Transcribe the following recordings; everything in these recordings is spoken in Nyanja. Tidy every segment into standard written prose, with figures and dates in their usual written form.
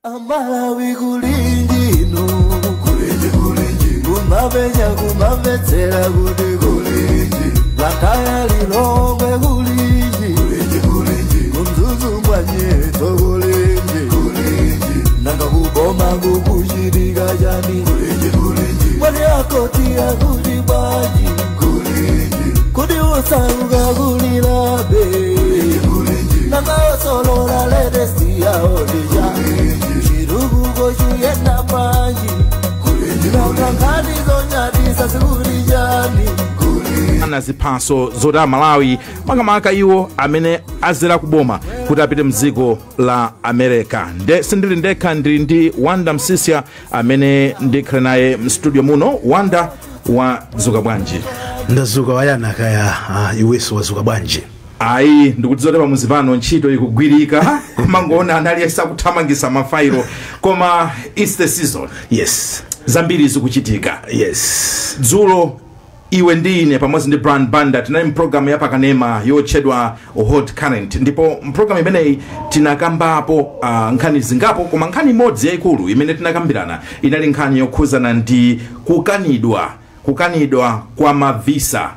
Amalawi kulinjino, kulinji kulinji, kumapenya kumamvetsera kuti kulinji, Blantyre, Lilongwe kulinji, kulinji kulinji, kuMzuzu mwanyeto kulinji, kulinji, nanga kuboma kukuchitika chani, kulinji kulinji, mwani akoti akuti bwanji, kulinji, kuti usauka kulilabe, kulinji kulinji, nanga osolola latest yawo ndija, chirukuko chiyenda bwanji, nanga nkhani zonyadisa zikuti chani. Ana ziphaso zoti Amalawi, makamaka iwo amene azera kuboma, kuti apite mdziko la America. Nde sindili ndekha, ndili ndi Wanda Msisya amene ndikhale naye mstudio muno. Wanda, wadzuka bwanji? Ndazuka wayana, kaya iweso wazuka bwanji? Ayi, ndikudziwa kuti pamuzi pano ntchito ikugwirika, kumangoona anali sakuthamangisa mafailo, koma it's the season. Zambiri zikuchitika. Dzulo iwe ndi ine pamodzi ndi Brian Banda tinali mpulogalamu ya pakanema yotchedwa Hot Current, ndipo mpulogalamu imeneyi tinakambapo nkhani zingapo, koma nkhani imodzi yayikulu imene tinakambirana inali nkhani yokhuzana ndi kukanidwa kwa mavisa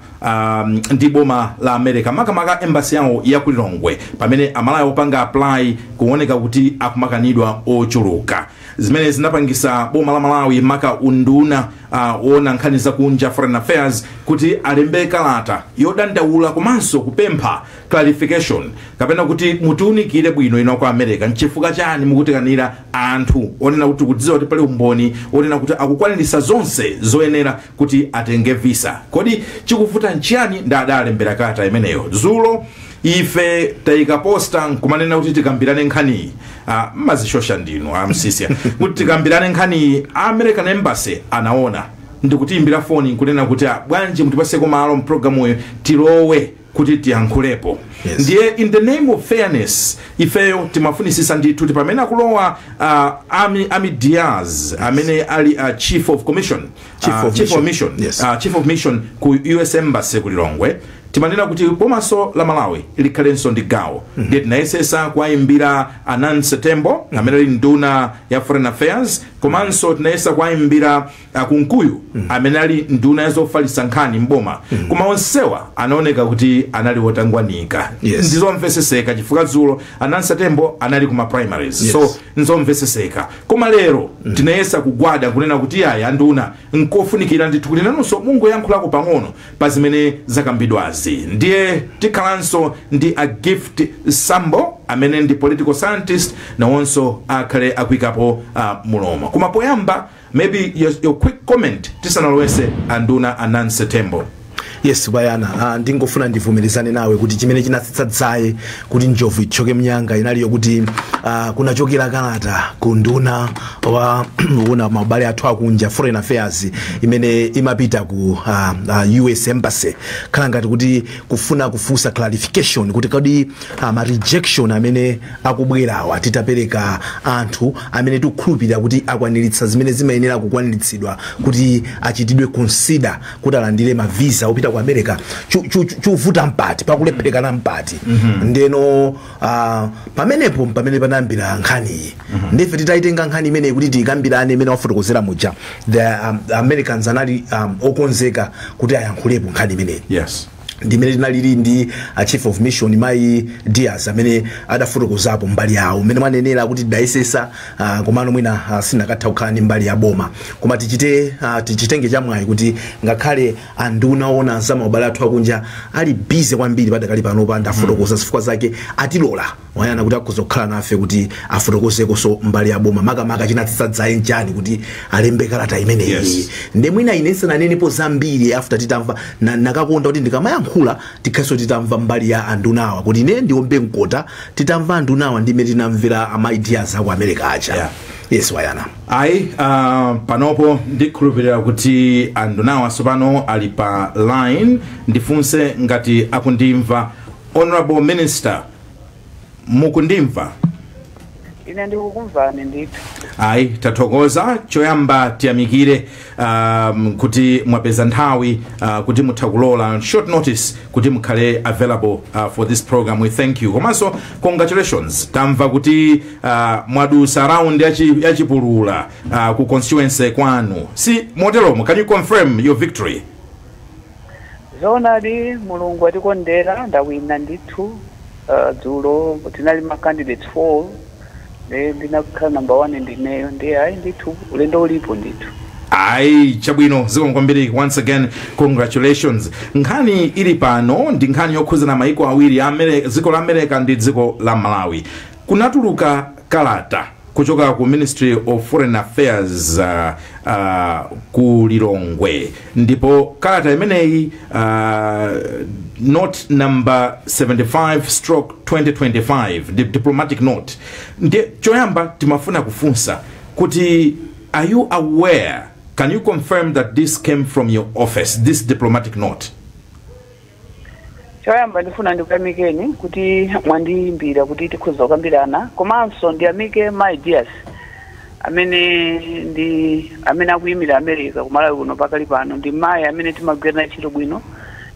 ndi boma la America, makamaka embassy yawo ya ku Lilongwe, pamene Amalawi opanga apply kuoneka kuti akumakanidwa ochuluka, zimene zinapangisa boma la Malawi, maka unduna wona nkhani zakunja, foreign affairs, kuti alembe kalata yodandaula komanso kupempha clarification, kapena kuti mutiunikire bwino ino kwa America, nchifukwa chani mukutikanira anthu onena kuti kudziwa kuti pali umboni onena kuti akukwanirisa zonse zoyenera kuti atenge visa? Kodi chikuvuta nchiyani? Ndi adalembera kalata imeneyo. Dzulo ife tayika poster nkumanena kuti tikambirane nkhaniyi, mmazishosha ndinu amsisya, kuti tikambirane nkhaniyi. American Embassy anaona ndikutiyimbira foni nkunena kuti, "Ah, bwanji mutipaseko malo mpulogalamuyo tilowe kuti tiyankhulepo?" Ndiye in the name of fairness, ifeyo timafunisisa ndithu kuti pamene akulowa Ami Diaz, amene ali chief of commission, Chief of chief of mission. mission, Yes. Chief of mission ku US Embassy ku Lilongwe, timanena kuti bomaso la Malawi likhalenso ndi gawo. Ndiye tinayesesa kuwayimbira a Nancy Tembo amene ali nduna ya foreign affairs, komanso tinayesa kuwayimbira Kunkuyu amene ali nduna ya zofalitsa nkhani mboma, koma onsewa anaoneka kuti anali wotangwanika. Ndizomveseseka chifukwa dzulo a Nancy Tembo anali kuma primaries. So nzomveseseka, koma lero tinayesa kugwada kunena kuti aya anduna, nkofunikira ndithu kuti nanunso mungoyankhulako pang'ono pa zimene zakambidwazi. Ndiye tikhalanso ndi a Gift Sambo amene ndi political scientist, nawonso akhale akuyikapo mulomo. Koma poyamba, maybe your quick comment tisanalowese anduna a Nancy Tembo. Yes bayana, ndingofuna ndivomerezane nawe kuti chimene chinatsitsa dzaye kuti njovu ithyoke mnyanga inaliyo kuti kunachokera kalata ku nduna wa una maubale athu akunja, foreign affairs, imene imapita ku US Embassy, khala ngati kuti kufuna kufunsa clarification kuti kodi ma rejection amene akubwerawa, titapereka anthu amene tikukhulupirira kuti akwaniritsa zimene zimayenera kukwaniritsidwa kuti achitidwe consider kuti alandire mavisa opita ku America, chuvuta mpati, pakulepherekana mpati? Ndeno pamenepo pamene panayambira nkhaniyi. Ndife titayitenga nkhani imeneyi kuti tiyikambirane, imene wafotokozera muja, the Americans anali okonzeka kuti ayankhulepo nkhani imeneyi. Ndimene tinalili ndi a chief of mission mayi Diaz amene adafotokozapo mbali yawo mmene mwanenera kuti tidayesesa, komano mwina sinakatha kukhala ndi mbali ya boma. Koma tichite tichitenge chamwayi kuti ngakhale anduna ona za maubale athu akunja ali busy kwambiri padakali panopa, ndafotokoza zifukwa zake, atilola wayana kuti akhoza kukhala nafe kuti afotokozekonso mbali ya boma, makamaka chinatsitsa dzaye nchani kuti alembe kalata imeneyi. Nde mwina ine sinanenepo zambiri after titamva nakakonda kuti ndikamayankhula tikhaso titamva mbali ya andunawa, kuti ine ndiombe mkota titamva andunawa ndime tinamvera ama ideas aku America aja. Yes wayana. Ayi, panopo ndikhulupirira kuti andunawa tsopano ali pa line. Ndifunse ngati akundimva. Honorable Minister, mukundimva? Ine ndikukumvani ndithu. Ayi, tathokoza. Choyamba tiyamikire kuti mwapeza nthawi kuti mutha kulola short notice kuti mukhale available for this program. We thank you. Komanso congratulations, tamva kuti mwadusa round yachipulula ku constituency kwanu, si moteromo? Can you confirm your victory? Zoonadi, Mulungu atikondera, ndawina ndithu. Dzulo tinali ma candidates 4, ndi ndinakhala number 1 ndineyo. Ndi ayi ndithu, ulendo ulipo ndithu. Ayi, chabwino, zikomo kwambiri. Once again, congratulations. Nkhani ili pano ndi nkhani yokhuzana maiko awiri, dziko la America ndi dziko la Malawi. Kunatuluka kalata kuchoka ku Ministry of Foreign Affairs ku Lilongwe, ndipo kalata imeneyi, note number 75/2025, the diplomatic note. Ndiye choyamba timafuna kufunsa kuti, are you aware, can you confirm that this came from your office, this diplomatic note? Choyamba ndifuna ndikuyamikeni kuti mwandiyimbira kuti tikhoza kukambirana, komanso ndiyamike my dears amene ndi amene akuyimira America kumalawi kuno pakali pano. Ndi mayi amene timagwirana ntchito bwino,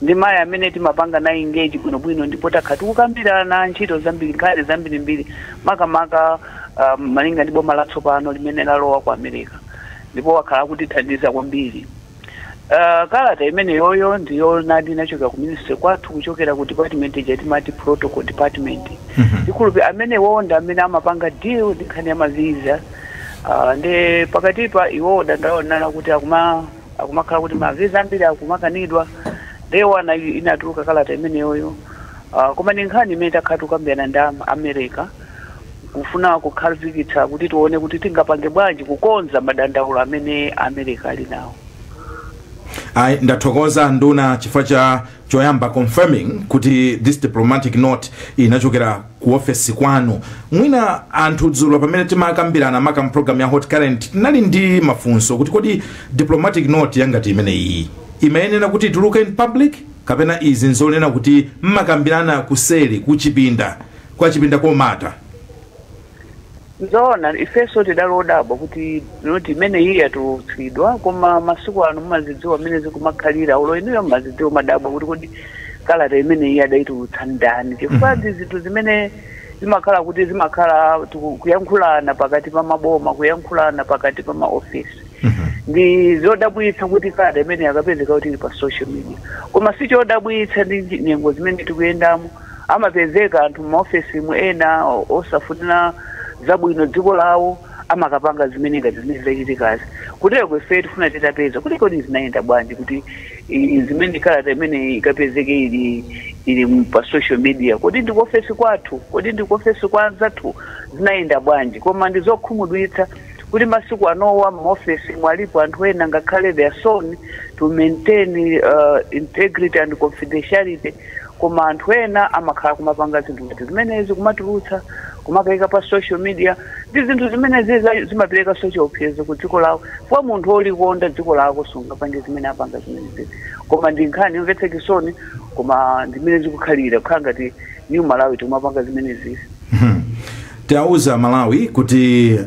ndi mayi amene timapanga naye engage bwinobwino, ndipo takhala tikukambirana ntchito zambiri, nkhani zambirimbiri, makamaka malinga ndi boma latsopano limene lalowa ku America, ndipo wakhala akutithandiza kwambiri. Kalata imene yoyo ndiyo nadi inachokera ku ministry kwathu, kuchokera ku department ija timati protocol department. Ndikhulupi amene wonda amene amapanga deal ndi nkhani ya mavisa. Ndi pakatipa iwo dandaonana kuti akumakhala kuti mavisa ambiri akumakanidwa, ndewana inatuluka kalata imeneyoyo. Koma ndi nkhani imene takhala tikukambirana ndi America, kufuna kukhazikitsa kuti tione kuti tingapange bwanji kukonza madandaulo amene America ali nawo. Ayi, ndathokoza nduna chifukwa cha choyamba confirming kuti this diplomatic note inachokera ku ofesi kwanu. Mwina anthu dzulo pamene timakambirana maka program ya Hot Current tinali ndi mafunso kuti kodi diplomatic note yangati imeneyi imayenera kuti ituluke in public, kapena izi nzonena kuti mmakambirana kuseri kuchipinda kwa chipinda komata? Nzoona, ifenso tidalodabwa kuti note imene iyi yatulutsidwa, koma masiku ano mumazidziwa mmene zikumakhalira, ulo inuyo mumazidziwa, madabwa kuti kodi kalata imene iyi adayitulutsa ndani, chifukwa ndi zinthu zimene zimakhala kuti zimakhala kuyankhulana pakati pa maboma, kuyankhulana pakati pa maofisi. Ndi zodabwitsa kuti kalata imene yakapezeka kuti ili pa social media, koma si chodabwitsa, ndi nyengo zimene tikuyendamo. Amapezeka anthu m'maofesimu ena osafunira zabwino dziko lawo, amakapanga zimene ngati zimene zachitikazi. Kutero ife tifuna titapeza kuti kodi zinayenda bwanji kuti zimene kalata imene ikapezeke ili pa social media? Kodi ndi kuofesi kwathu? Kodi ndi kuofesi kwa anzathu? Zinayenda bwanji? Koma ndi zokhumudwitsa kuti masiku anowa maofesi mwalipo anthu ena, ngakhale they are sworn to maintain integrity and confidentiality, koma anthu ena amakhala kumapanga zinthu ngati zimenezi, kumatulutsa, kumakayika pa social media. Ndi zinthu zimene zimapereka chiopsezo ku dziko lawo, kwa munthu olikonda dziko lako sungapange zimene apanga zimenezi. Koma ndi nkhani yomvetsa chisoni, koma ndimene zikukhalira, kukhala ngati New Malawi timapanga zimenezi. Tiauza Malawi kuti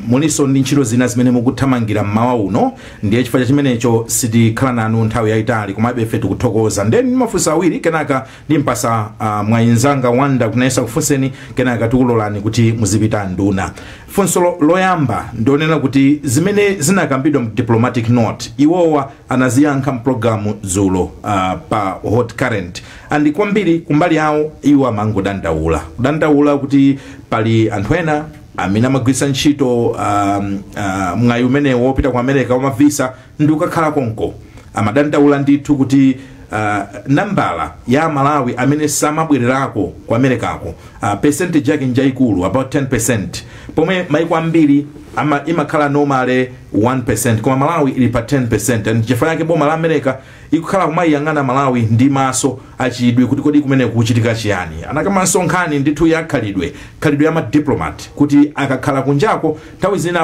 mulinso ndi ntchito zina zimene mukuthamangira mmawa uno, ndiye chifukwa cha chimenecho sitikhala nanu nthawi yayitali, komabe ife tikuthokoza. Ndeni mafunso awiri, kenaka ndimpasa mwayinzanga Wanda kunayesa kufunseni, kenaka tikulolani kuti muzipita nduna. Funso loyamba ndionena kuti zimene zinakambidwa mu diplomatic note, iwowa anaziyankha mpulogalamu dzulo pa Hot Current, and kwambiri kumbali yawo iwo amangodandaula, kudandaula kuti pali anthu ena amene amagwiritsa ntchito mwayi umene wopita ku America wamavisa ndi kukakhala konko. Amadandaula ndithu kuti nambala ya Malawi amene samabwererako ku Americako, percentage yake njayikulu, about 10%, pomwe maiko ambiri imakhala normally 1%, koma Malawi ili pa 10%. And chifukwa chake boma la America ikukhala kumayiyang'ana Malawi ndi maso achidwi kuti kodi kumene kuchitika chiyani. Anakamanso nkhani ndithu ya khalidwe ya madiplomat, kuti akakhala kunjako nthawi zina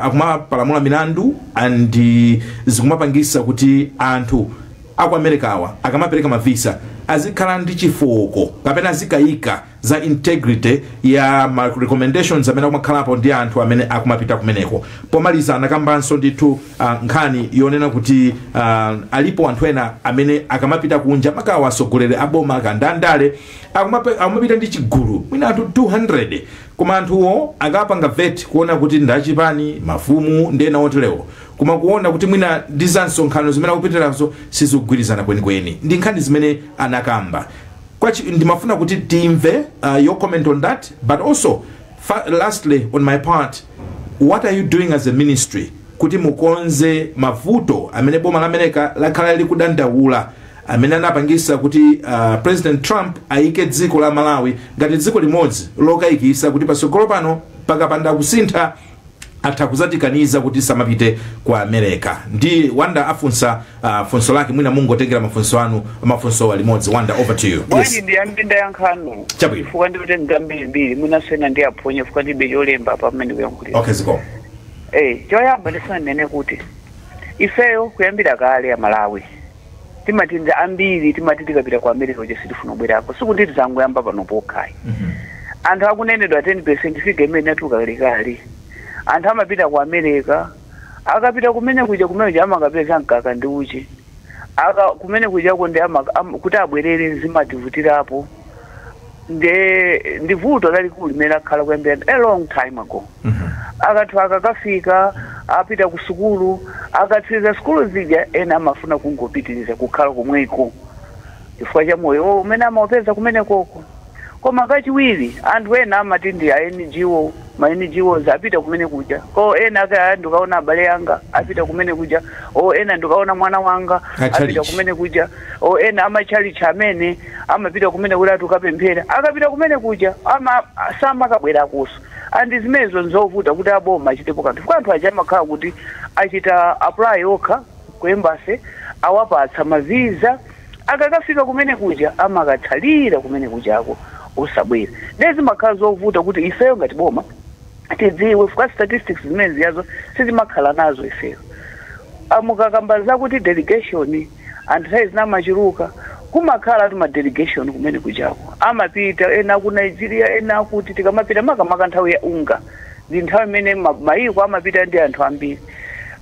akumapalamula milandu, and zikumapangisa kuti anthu aku America awa akamapereka mavisa azikhala ndi chifooko kapena azikayika za integrity ya ma recommendations amene akumakhalapo ndi anthu amene akumapita kumeneko. Pomaliza anakambanso ndithu nkhani yonena kuti alipo anthu ena amene akamapita kunja, makawa atsogoleri aboma kandandale, akumapita ndi chigulu, mwina anthu 200, koma anthuwo akapanga vet kuona kuti ndachipani, mafumu ndi ena oterewo, koma kuona kuti mwina ndi za msonkhano zimene akupitirazo sizikugwirizana kwenikweni. Ndi nkhani zimene anakamba. Ndimafuna kuti timve your comment on that, but also lastly, on my part, what are you doing as a ministry kuti mukonze mavuto amene boma la America lakhala likudandaula, amene anapangisa kuti President Trump ayike dziko la Malawi ngati dziko limodzi lokayikisa, kuti patsogolo pano pakapanda kusintha atha kuzatikaniza kuti samapite ku America? Ndi Wanda afunsa funso lake, mwina mungotengera mafunso anu, mafunso limodzi. Wanda, over to you. Bwanji ndiyambe ndayankhano? Chabwino. Chifukwa ndikuti ngambirimbiri, mwinasena ndiyaphonya chifukwa ndibe cholemba pamene kuyankhulira. Okay, ziko. Choyamba ndifuna ndinene kuti ifeyo kuyambira kale ya Malawi timati ndi ambiri, timati tikapita ku America kuja sitifuna kubwerako. Sikuti tizangoyamba pano pokhayi. Anthu akunenedwa 10% figure imene yatuluka kalekale, anthu amapita ku America, akapita kumene kuja, kumene kuja amakapeza mkaka ndi uchi. Aka kumene kujako ndi kuti abwerere zimativutirapo. Ndi vuto lalikulu limene lakhala kuyambira a long time ago. Akathu akakafika, apita ku sukulu, akatsiriza sukulu zija, ena amafuna kungopitiriza kukhala komweko chifukwa cha moyo umene amaupeza kumene koko. Koma kachiwiri, anthu ena amati ndi a NGO, ma NGOs apita kumene kuja, ko ena aka ndikaona abale anga apita kumene kuja, o ena ndikaona mwana wanga apita Achalichi. kumene kuja, o ena amachalichi amene amapita kumene kuti atukapemphera, akapita kumene kuja ama samakabwerakonso. And zimenezo nzovuta kuti aboma achitepo kanthu, chifukwa anthu aja amakhala kuti achita apply okha ku embassy, awapatsa mavisa, akakafika kumene kuja amakatsalira kumene kujako osabwera. Ndiye zimakhala zovuta kuti ifeyo ngati boma tidziwe, chifukwa statistics zimene ziyazo sizimakhala nazo ifeyo. Mukakamba zakuti delegation, anthu nthawi zina amachuluka, kumakhala tu ma delegation kumene kujako, amapita ena ku Nigeria, ena akuti tikamapita makamaka nthawi ya UNGA ndi nthawi imene mayiko amapita ndi anthu ambiri.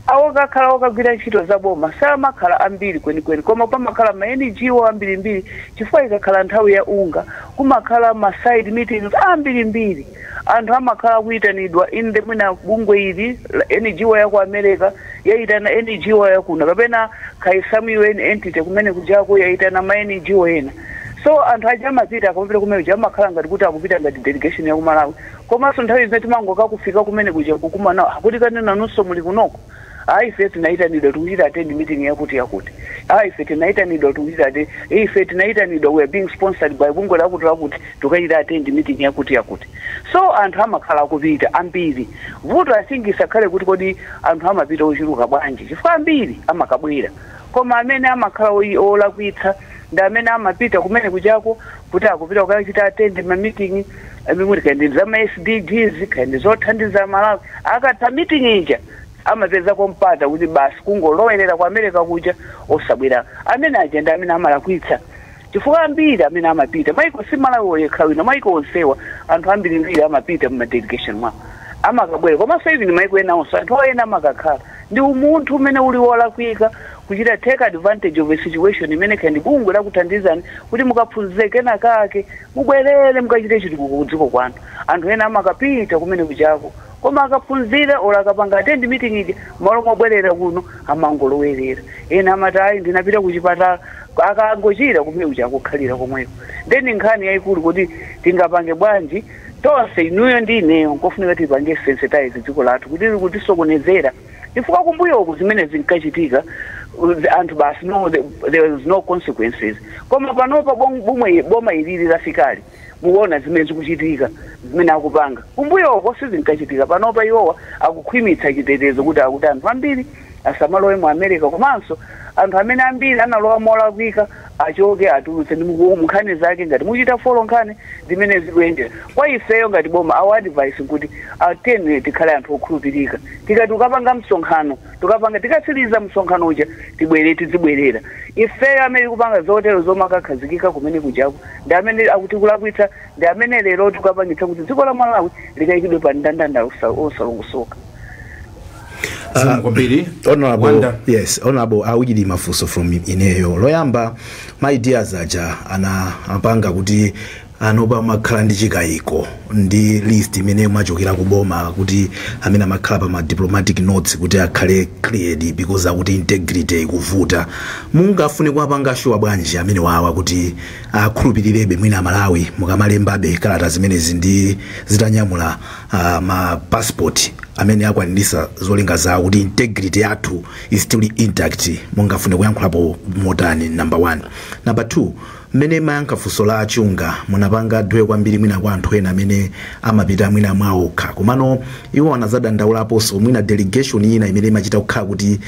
Awo kakhala okagwira ntchito za boma samakhala ambiri kwenikweni, koma pamakhala ma NGO ambirimbiri, chifukwa ikakhala nthawi ya UNGA kumakhala ma side meetings ambirimbiri. Anthu amakhala kuyitanidwa in the mwina bungwe ili la NGO ya ku America yayitana NGO yakuno, kapena kaisamu UN entity kumene kujako yayitana ma NGO ena. So anthu aja amapita, akamapita kumene kuja amakhala ngati kuti akupita ngati delegation ya ku Malawi. Komanso nthawi zimene timangoka kufika kumene kuja kukumana akuti kani nanunso muli kunoko? Ayi, ife tinayitanidwa, tikuchita attend meeting yakuti yakuti. Ayi, ife tinayitanidwa, tikuchita attend, ife tinayitanidwa, we are being sponsored by bungwe lakuti lakuti, tukachita attend meeting yakuti yakuti. So anthu amakhala akupita ambiri. Vuto, I think, isakhale kuti kodi anthu amapita ochuluka bwanji, chifukwa ambiri amakabwera, koma amene amakhala olakwitsa ndi amene amapita kumene kujako kuti akupita kukachita attend ma meeting amene kandi za ma SDGs, kandi zothandiza Malawi. Akatha meeting ija amapezako mpata kuti basi kungolowerera ku America kuja osabwera. Amene aja ndi amene amalakwitsa, chifukwa ambiri amene amapita maiko si Malawi yekha wina, maiko onsewa anthu ambirimbiri amapita muma delegation mwawo, amakabwera. Komanso even maiko ena onso anthu ena amakakhala. Ndi umunthu umene uli wolakwika kuchita take advantage of a situation imene kandi bungwe lakuthandizani kuti mukaphunzire, kena kake mubwerere mukachite chitukuko kudziko kwanu. Anthu ena amakapita kumene kujako, koma akaphunzira or akapanga attend meeting ija, malo mobwerera kuno amangolowerera. Ena amati ayi, ndinapita kuchipatala, akangochira kumene kuja kukhalira komweko. Then nkhani yayikulu kuti tingapange bwanji tonse, inuyo ndi ineyo, nkofunika tipange sensitize dziko lathu kuti kutisokonezera, chifukwa kumbuyoku zimene zinkachitika, anthu basi, no, there was no consequences. Koma panopa bomwe boma ilili lafikali, mukuona zimene zikuchitika, zimene akupanga. Kumbuyoko sizinkachitika. Panopa iwowa akukhwimitsa chitetezo kuti akuti anthu ambiri Asamalowe mu America. Komanso anthu amene ambiri analowa molakwika achoke, atulutse. Ndi nkhani zake ngati muchita follow nkhani zimene zikuyendera. Kwa ifeyo ngati boma, our advice nkuti atene tikhale anthu okhulupirika. Tikati ukapanga msonkhano, tukapanga, tikatsiriza msonkhano uja, tibwere, tizibwerera. Ifeyo amene kupanga zotero zomakakhazikika kumene kujako ndi amene akuti kulakwitsa, ndi amene lero tikapangitsa kuti dziko la Malawi likayikidwe pa mndandanda osalongosoka. Zikomo kwambiri. Honorable. Wanda. Yes, honorable, awiri mafunso from ineyo. Loyamba, ma ideas aja ana apanga kuti anopa makhala ndi chikayiko ndi list imene mwachokera kuboma kuti amene amakhala pa ma diplomatic notes kuti akhale cleared, because akuti integrity ikuvuta. Mungafune kuwapanga sure bwanji amene wawa kuti akhulupirirebe mwina Amalawi mukamalembabe kalata zimenezi ndi zitanyamula ma passport amene akwanirisa zolinga zawo, kuti integrity yathu is still intact? Mungafune kuyankhulapo motani, number one? Number two, mmene mayankha funso la achunga, munapanga dwe kwambiri mwina kwa anthu ena amene amapita mwina mwaokha, komano iwo anazadandaulaponso mwina delegation ina imene imachita kukhala kuti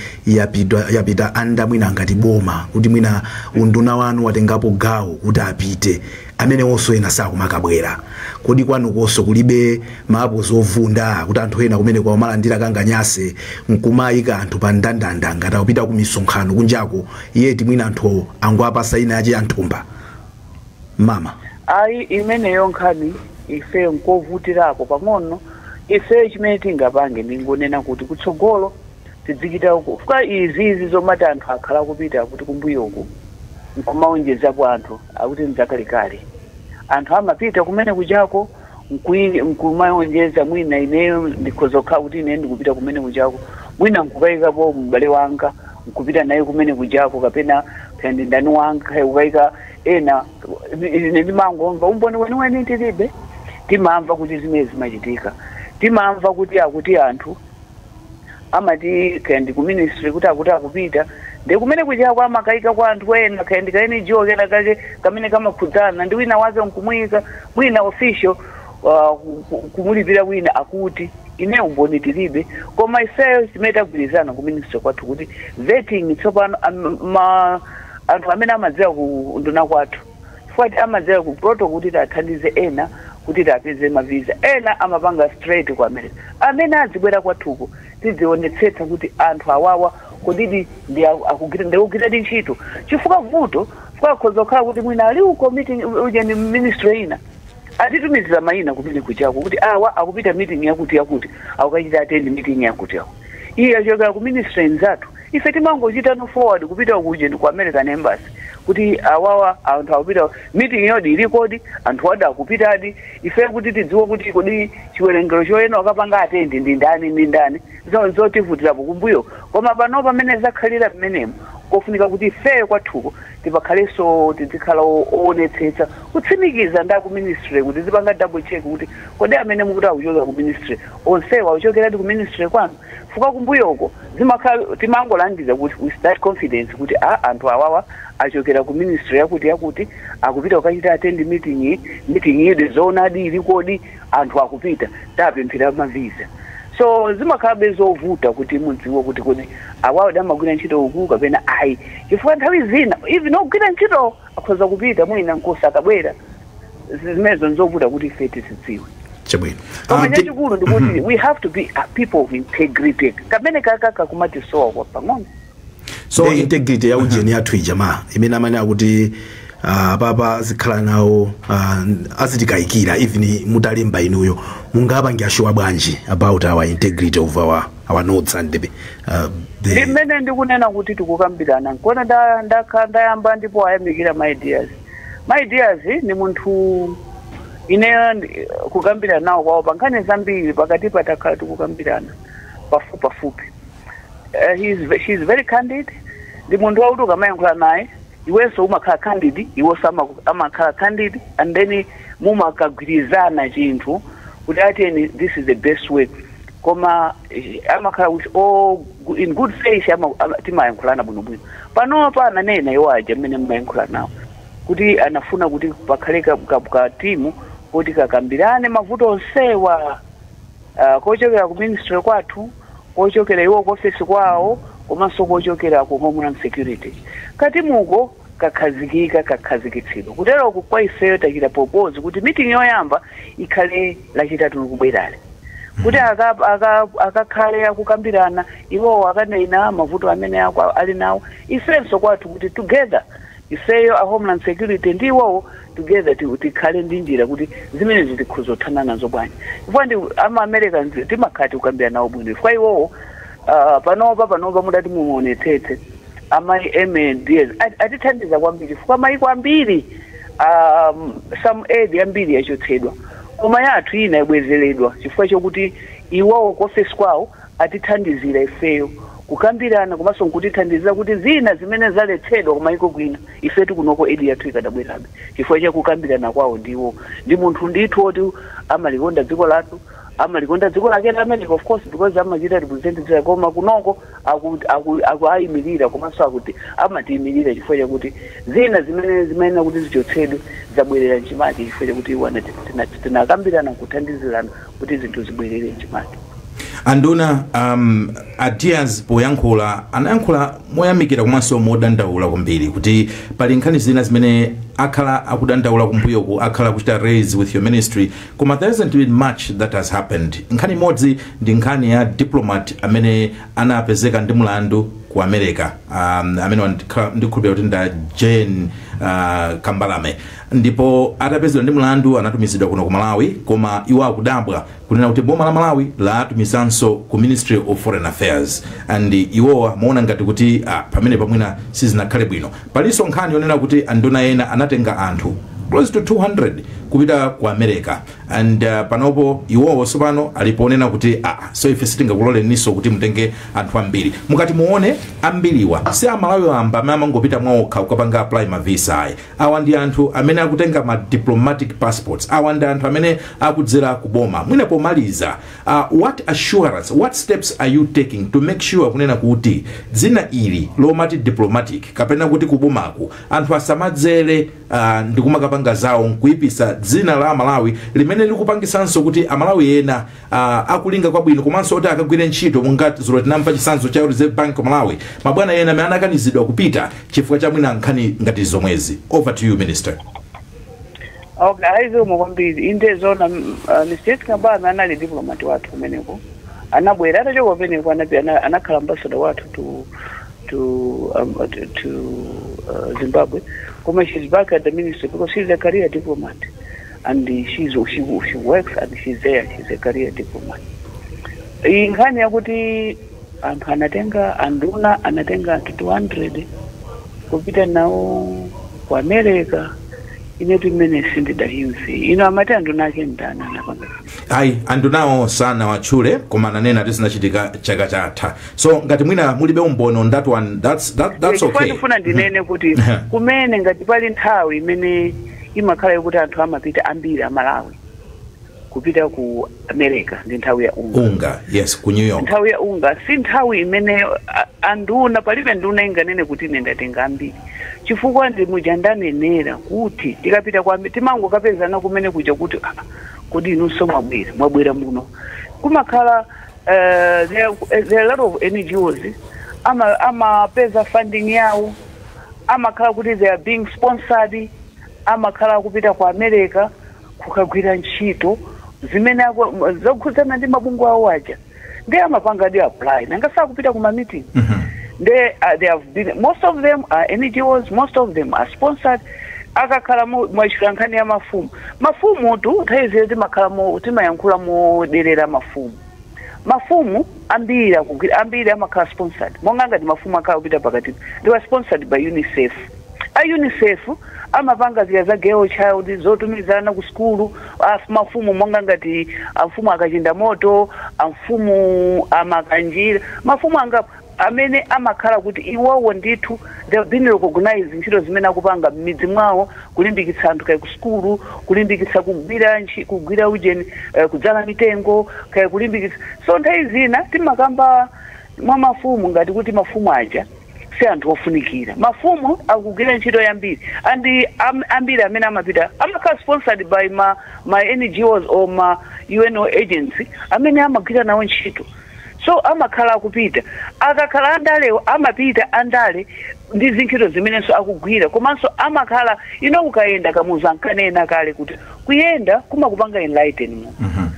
yapita anda mwina ngati boma, kuti mwina unduna wanu watengapo gawo kuti apite, amene onso ena sakumakabwera. Kodi kwanu konso kulibe maapo zovunda kuti anthu ena kumene kwamalandira kanganyase nkumayika anthu pa ndandanda ngati akupita ku misonkhano kunjako, yeti mwina anthu anguapasa ina yache yanthumba mama? Ayi, imeneyo nkhani ifeyo nkovutirako pang'ono. Ifeyo chimene tingapange, ndingonena kuti kutsogolo tidzichita fuka izizi zomati anthu akhala kupita kuti kumbuyoku nkumaonjezapo anthu, akuti mzakalekale anthu amapita kumene kuchako nkumaonjeza. Mwina ineyo ndikhoza kukhala kuti ine ndikupita kumene kuchako, mwina nkukayikapo m'bale wanga nkupita naye kumene kuchako, kapena kaya ndi ndani wanga, kaya kukayika ena. Ine ndimangomva, umboni weniweni tilibe. Timamva kuti zimene zimachitika, timamva kuti akuti anthu amati kaya ndi ku ministry kuti akuti akupita, ndi kumene kuchako amakayika kwa anthu ena, kaya ndi ka NGO kena kake kamene kamakhudzana ndi wina wake, nkumuyika mwina official kumulipira wina. Akuti ine umboni tilibe, koma ifeyo chimene tagwirizana ku ministry kwathu kuti vetting tsopano anthu amene amadziwa ku nduna kwathu, chifukwa amadziwa ku protocol kuti tathandize ena kuti tapeze mavisa, ena amapanga straight ku America. Amene azibwera kwathuko, tidzionetsetsa kuti anthu awawa kodidi ndi ndikugwiradi ntchito, chifukwa vuto chifukwa akhoza kukhala kuti mwina ali uko meeting uja ni ministry ina atitumizira mayina kumene kuchako kuti awa akupita meeting yakuti yakuti, akukachita attend meeting yakuti yakuti, iye achokera ku ministry nzathu. Ife timangochita no forward kupita kuje ndi ku American Embassy kuti awawa anthu akupita meeting yodi ilikodi, anthu adi akupitadi. Ife kuti tidziwe kuti kodi chiwerengero choyena wakapanga attend ndi ndani ndi ndani, zotivutirapo kumbuyo. Koma pano pamene zakhalira mmenemo, kofunika kuti ifeyo kwathuko tipakhalenso tizikhala oonetsetsa kutsimikiza ndi aku ministry kuti zipanga double check kuti kodi amene mukuti akuchokera ku ministry onsewa akuchokeradi ku ministry kwanu? Fuka kumbuyoko zimakhala timangolangiza kuti with that confidence kuti a anthu awawa achokera ku ministry yakuti yakuti, akupita kukachita attend meeting iyi, meeting iyi zoonadi ilikodi, anthu akupita, tapemphera mavisa. So zimakhalabe zovuta kuti mudziwe kuti kodi awawo amagwira ntchito uku kapena ayi, chifukwa nthawi zina even ogwira ntchito akhoza kupita mwina nkosa akabwera. Zimenezo nzovuta kuti ife tizidziwe. Chabwino. Koma chachikulu ndikuti we have to be a people of integrity, kamene kakaka kumatisowa kwa pang'ono. So the integrity ya ujeni yathu ija imene amene akuti papa zikhala nawo azitikayikira even mutalemba inuyo, mungapange assure bwanji about our integrity of our notes and the Ndi mmene ndikunena kuti tikukambirana nkona ndayamba ndipo ayamikira my ideas. My ideas ni munthu ineyo kukambirana nawo kwawo pa nkhani zambiri pakati patakhala tikukambirana pafupi pafupi. She's very candid. Ndi munthu wakuti ukamayankhula naye iwenso umakhala candid, iwonso amakhala candid, and then mumakagwirizana chinthu kuti ateni this is the best way. Koma amakhala with all in good faith, timayankhulana bwinobwino. Panopa ananena iwo aja mmene mmayankhula nawo kuti anafuna kuti pakhale ka timu kuti kakambirane mavuto onsewa, kochokera ku ministry kwathu, kochokera iwo ku office kwawo. komanso kochokera ku Homeland Security. Katimuko kakhazikika, kakhazikitsidwa. Kuteroko kwa ifeyo tachita propose kuti meeting yoyamba ikhale Lachitatu likubwerale, kuti akakhale akukambirana, iwowo akanena mavuto amene ali nawo, ifenso kwathu, kuti together ifeyo a Homeland Security ndi iwowo together tikhale ndi njira kuti zimenezi tikhoza kuthana nazo bwanji, chifukwa ndi ama Americans timakhala tikukambirana nawo bwino, chifukwa iwowo panopa mudati mumuonetsetse amayi MNDS atithandiza kwambiri, chifukwa mayiko ambiri some aid ambiri yachotsedwa, koma yathu ina ibwezeredwa chifukwa chokuti iwowo ku office kwawo atithandizira ifeyo kukambirana, komanso nkutithandizira kuti zina zimene zaletsedwa kumayiko kwina, ifetu kunoko aid yathu ikadabwerabe chifukwa chakukambirana kwawo. Ndiwo ndi munthu ndithu oti amalikonda dziko lathu, amalikonda dziko lake la America, of course, because amachita represent dziko, koma kunoko akuayimirira komanso akuti amatiyimirira, chifukwa chakuti zina zimene zimayenera kuti zichotsedwe zabwerera mchimake chifukwa chakuti iwo tinakambirana kuthandizirana kuti zinthu zibwerere mchimake. Anduna, a Diaz poyankhula anayankhula moyamikira komanso modandaula kwambiri kuti pali nkhani zina zimene akhala akudandaula kumbuyoku, akhala akuchita raise with your ministry, koma there hasn't been much that has happened. Nkhani imodzi ndi nkhani ya diplomat amene anapezeka ndi mlandu ku America, amene ndikhulupirira kuti nda Jane Kambalame, ndipo atapezedwa ndi mlandu anatumizidwa kuno ku Malawi, koma iwo akudabwa kunena kuti boma la Malawi latumizanso ku Ministry of Foreign Affairs, and iwowa maona ngati kuti pamene pamwina sizinakhale bwino. Palinso nkhani yonena kuti anduna ena anatenga anthu close to 200 kupita ku America, and panopo iwowo tsopano aliponena kuti so ife sitingakuloleninso kuti mutenge anthu ambiri. Mukati muone, ambiriwa si Amalawi wamba amene amangopita mwaokha kukapanga apply ma visa, ayi. Awa ndi anthu amene akutenga ma diplomatic passports, awa ndi anthu amene akudzera kuboma. Mwina pomaliza, what assurance, what steps are you taking to make sure kunena kuti dzina ili lomati diplomatic kapena kuti kubomaku anthu asamadzere ndikumakapanga zawo nkuipisa dzina la Amalawi, limene likupangisanso kuti Amalawi ena akulinga kwabwino komanso oti akagwire ntchito, monga zulo tinamva chitsanzo cha Reserve Bank of Malawi, mabwana ena amene anakanizidwa kupita chifukwa cha mwina nkhani ngati zomwezi? Over to you, Minister. Okay, ayi, kwambiri. Inde, zona, Mr. Kambalame anali diplomat wathu kumeneko, anabwera atachoka kumeneko anakhala ambassador wathu to Zimbabwe, koma she's back at the ministry because she's a career diplomat and she works and she's there, she's a career diplomat. Iyi nkhani yakuti anthu anatenga, anduna anatenga anthu 200 kupita nawo ku America, inetu imene sindidayimve ino. Amati anduna ake ndani anapanga? Ayi, andunawo sanawatchule, koma ananena kuti zinachitika chaka chatha, so ngati mwina mulibe umboni on that one, that's Chifukwa okay. ndifuna ndinene kuti kumene ngati pali nthawi imene imakhala yokuti anthu amapita ambiri Amalawi kupita ku America, ndi nthawi ya UNGA. UNGA, yes, ku New York. Nthawi ya UNGA si nthawi imene anduna, palibe nduna inganene kuti ine ndatenga ambiri, chifukwa ndi muja ndanenera kuti tikapita kwa timangokapezana kumene kuja kuti ah, kodi inunso mwabwera muno. Kumakhala there are a lot of NGOs amapeza funding yawo, amakhala kuti they are being sponsored, amakhala kupita ku America kukagwira ntchito zimene zokhudzana ndi mabungwe awo aja, ndi amapanga ndi apply nanga sakupita kuma meeting. They have been, most of them are NGOs, most of them are sponsored. Akakhala mwachita nkhani ya mafumu, mafumu tu nthawi zile timakhala timayankhula moderera mafumu. Mafumu ambiri akugwira, ambiri amakhala sponsored, monga ngati mafumu akhala kupita pakati, they were sponsored by UNICEF. A UNICEF amapanga zija za girl child, zotumizana ku skulu. Mafumu monga ngati amfumu akachinda moto, amfumu amakanjira, mafumu angapo amene amakhala kuti iwowo ndithu they have been recognized ntchito zimene akupanga m'midzi mwawo, kulimbikitsa anthu kaya ku sukulu, kulimbikitsa kugwira kugwira ujeni, kudzala mitengo, kaya kulimbikitsa. So nthawi zina timakamba mwa mafumu ngati kuti mafumu aja si anthu ofunikira. Mafumu akugwira ntchito yambiri, and ambiri amene amapita amakhala sponsored by ma NGOs or ma UNO agency amene amagwira nawo ntchito. So So amakhala akupita, akakhala andalewo amapita andale ndi zintchito zimenenso akugwira, komanso amakhala ino ukayenda Kamuzu ankanena kale kuti kuyenda kumakupanga enlighten munthu.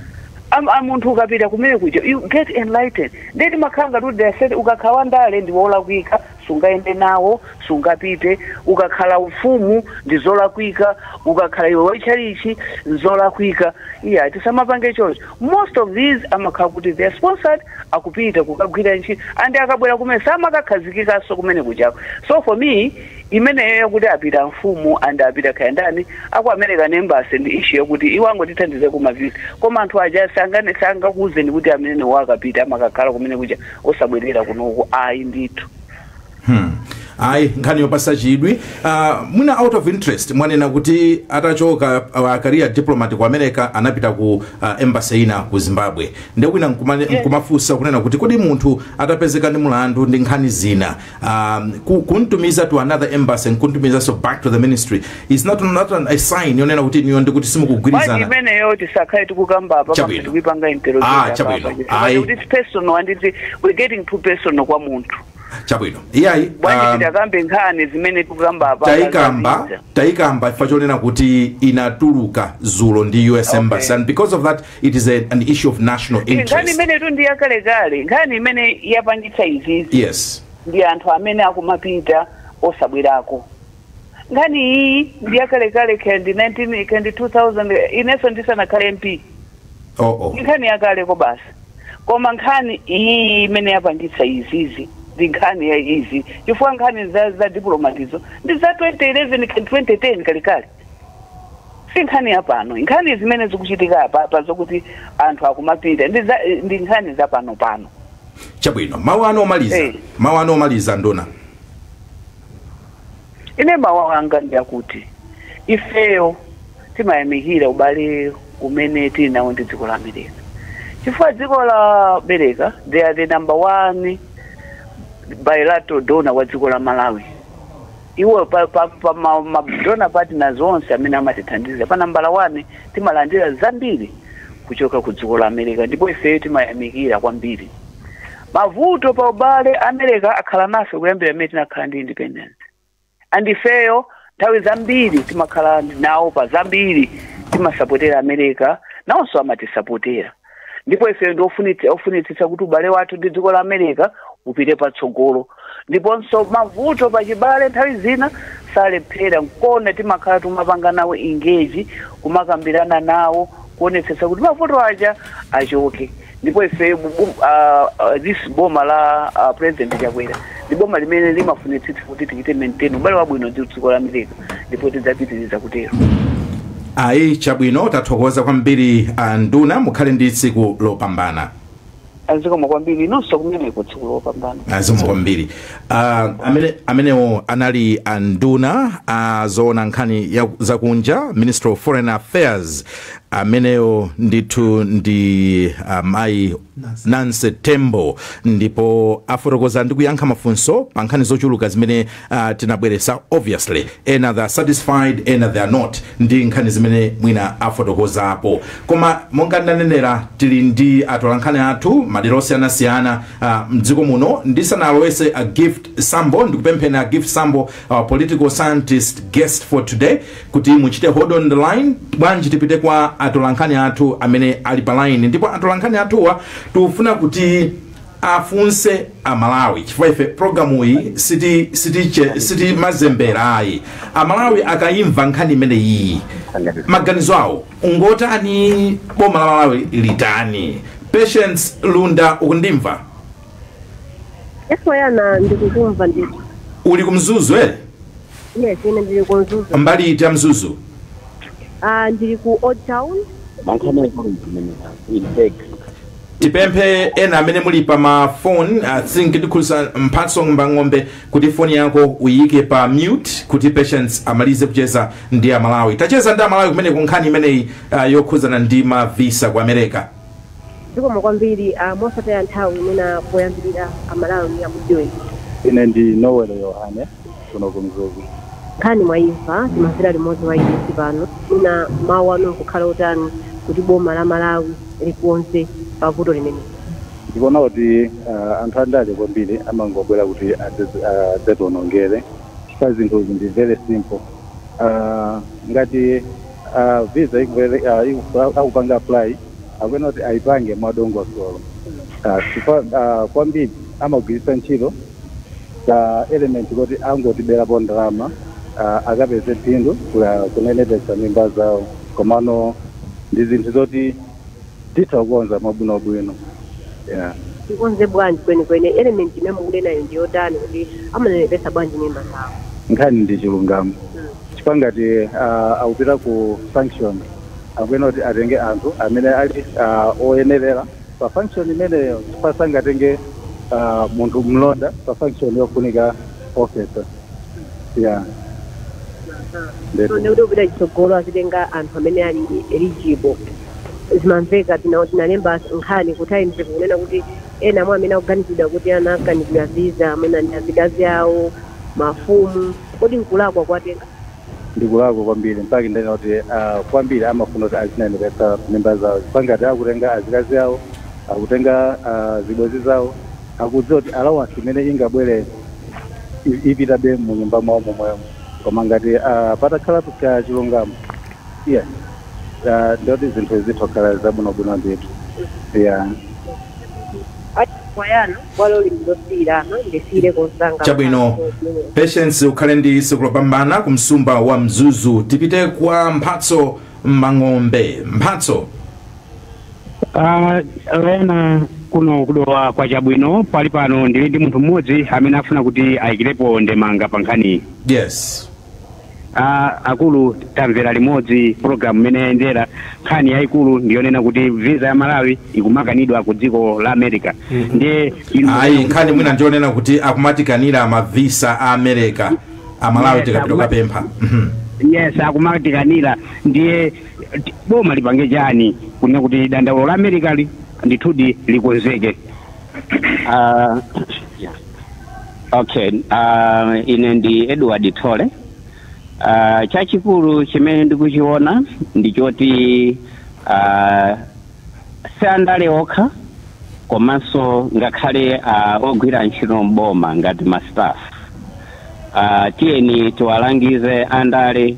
Munthu ukapita kumene kuja, you get enlightened. Ndeti makhala ngati kuti they said ukakhala wandale ndi wolakwika, sungayende nawo, sungapite. Ukakhala ufumu ndi zolakwika, ukakhala iwe wachalichi nzolakwika. Iya, tisamapange choncho. Most of these amakhala kuti they are sponsored, akupita kukagwira ntchito and akabwera kumene samakakhazikikanso kumene kuchako. So for me, imeneyo yakuti apita mfumu and apita kayandani aku American Embassy ndi issue yakuti iwo angotithandize kumavisa, koma anthu aja sangakuuzeni kuti amene wakapita amakakhala kumene kuja osabwerera kunoku, ayi ndithu. Ayi, nkhani yopasa chidwi. Mwina out of interest, mwanena kuti atachoka career diplomat ku America anapita ku embassy ina ku Zimbabwe. Ndi wina nkumafunsa kunena kuti kodi munthu atapezeka ndi mulandu ndi nkhani zina, kuntumiza to another embassy, nkuntumizanso back to the ministry is not a sign yonena kuti niyo ndikuti Bwanji simukugwirizana? Imeneyo tisakhale tikukamba apa. Chabwino. Tikuipanga Ah, chabwino. Ayi. kuti it's personal and we're getting too personal kwa munthu. Chabwino, iyayi. Bwanji titakambe nkhani zimene tikukamba apa? Tayikamba, tayikamba chifukwa chonena kuti inatuluka zulo ndi US Embassy and because of that it is an issue of national Nkhani interest. imene tu ndi yakalekale. Nkhani imene yapangitsa izizi ndi anthu amene akumapita osabwerako. Nkhani iyi ndi yakalekale, kendi 19 kendi 2000, inenso ndisanakhale MP. Oh. Nkhani yakaleko basi, koma nkhani iyi imene yapangitsa izizi ndi nkhani ya izi, chifukwa nkhani za diplomatizo ndi za 2011 kandi 2010, kalekale, si nkhani ya pano. Nkhani zimene zikuchitika apapa zokuti anthu akumapita ndi nkhani za pano pano. Chabwino, mawu anu omaliza. Mawu anu omaliza, nduna. Ine mawu anga ndi akuti ifeyo timayamikira ubale umene tili nawo ndi dziko la America, chifukwa dziko la America, they are the number one bilateral donor wa dziko la Malawi. Iwo pa ma donor partners onse amene amatithandiza, pa nambala 1 timalandira zambiri kuchoka ku dziko la America, ndipo ifeyo timayamikira kwambiri. Mavuto pa ubale, America akhala nafe kuyambira imene tinakhala ndi independence, and ifeyo nthawi zambiri timakhala nawo pa zambiri, timasapotera America, nawonso amatisapotera, ndipo ifeyo ndi ofunitsitsa kuti ubale wathu ndi dziko la America upite patsogolo. Ndiponso mavuto pachibale nthawi zina salephera nkona, timakhala tumapanga nawo engage, kumakambirana nawo, kuonetsetsa kuti mavuto aja achoke. Ndipo ife this boma la President Chakwera ndi boma limene limafunitsitsa kuti tichite maintain ubale wabwino ndi dziko la America, ndipo tidzapitiriza kutero. Ayi, chabwino, tathokoza kwambiri, nduna, mukhale ndi tsiku lopambana. Azikomo kwambiri, inonso kumeneko tsiku lopambana. Azikomo kwambiri. Amenewo anali anduna zoona nkhani ya zakunja, Minister of Foreign Affairs. Amenewo ndithu ndi mayi Nancy Tembo, ndipo afotokoza ndi kuyankha mafunso pa nkhani zochuluka zimene tinabweresa. Obviously ena they are satisfied, ena they are not ndi nkhani zimene mwina afotokozapo. Koma monga ndanenera, tili ndi atolankhani athu madera osiyanasiyana mdziko muno. Ndisanalowese a Gift Sambo, ndikupempheni a Gift Sambo, our political scientist guest for today, kuti muchite hold on the line. Bwanji tipite kwa atolankhani athu amene ali pa line, ndipo atolankhani athuwa tikufuna kuti afunse Amalawi, chifukwa ife programu iyi siti mazembera ayi. Amalawi akayimva nkhani imene iyi, maganizo awo ngotani? Boma la Malawi litani? Patience Lunda, ukundimva? Esoyana, ndikukumva ndithu. Uli kumzuzu ere? Yes, ine ndili ku Mzuzu. Mbali iti ya Mzuzu? Ah, ndili ku Old Town. Tipemphe ena amene muli pa ma phone, I think ndikhulisa Mphatso Mbang'ombe, kuti foni yako uyike pa mute kuti Patience amalize kucheza ndi Amalawi. Tacheza ndi Amalawi kumene ku nkhani imeneyi yokhuzana ndi ma visa ku America. Zikomo kwambiri. Mosataya nthawi, mwina poyambirira Amalawi akudziweni. Ine ndi Noel Yohane kuno ku Mzuzu. Nkhani mwayimva, timamvera limodzi wa ilesi pano. Mwina mawu anu nkukhala otani kuti boma la Malawi likonze pavuto limeneli? Ndikuona kuti anthu andale kwambiri amangobwera kuti adzationongere, chifukwa zinthuzi ndi very simple. Ngati visa akupanga apply, akuyenera kuti ayipange mwadongosolo, chifukwa kwambiri amagwiritsa ntchito ka element kuti angotiberapo ndalama, akapeze phindu kunenepetsa mimba zawo. Komano ndi zinthu zoti titha kukonza mwabwinobwino, yeah. Tikonze bwanji kwenikweni? Element imene mukunenayo ndiyotani, kuti amanenepesa bwanji mimba zawo? Nkhani ndi chilungamo, chifukwa ngati akupita ku function, akuyenera kuti atenge anthu amene ali oyenerera pa function imeneyo, chifukwa sangatenge munthu mlonda pa function yofunika officer, yeah. So ndikuti kupita chitsogolo azitenga anthu amene ali eligible. Zimamveka, tinalemba nkhani ku Times kunena kuti ena mwa amene akuganizidwa kuti anakanidwa visa amene ndi azikazi awo, mafumu. Kodi nkulakwa kwatenga? Ndikulakwa kwambiri, mpaka ndena kuti kwambiri amafuna kuti azinenepetsa mimba zawo, chifukwa ngati akutenga azikazi awo, akutenga zibwenzi zawo, akudziwa kuti allowance imene ingabwere ipitabe mu nyumba mwawo momwemo. Koma ngati patakhala ka chilungamo, yeah, ndiyoti zinthu zitha zabwinobwino ndithu, yeah. Kwayana bwalo lindosiyirana, ndisiyire konsanga. Chabwino, Patience, ukhale ndi tsiku lopambana ku msumba wa Mzuzu. Tipite kwa Mphatso Mang'ombe. Mphatso. Lena kuno kudowa kwa chabwino. Pali pano ndili ndi munthu mmodzi amene afuna kuti ayikirepo ndemanga pa nkhaniyi. Yes. Akulu, tamvera limodzi program imene yayendera. Nkhani yayikulu ndiyonena kuti visa ya Malawi ikumakanidwa ku dziko la America. Ndiye inu Ayi, nkhani mwina ndionena kuti akumatikanira mavisa a America Amalawi tikapita kukapempha. Yes, akumatikanira. Ndiye boma lipange chani kunena kuti dandaulo la America li ndithudi likonzeke? Yeah. Okay, ine ndi Edward Tole. Chachikulu chimene ndikuchiona ndichoti si andale okha, komanso ngakhale ogwira ntchito mboma ngati ma staff. Tiyeni tiwalangize andale,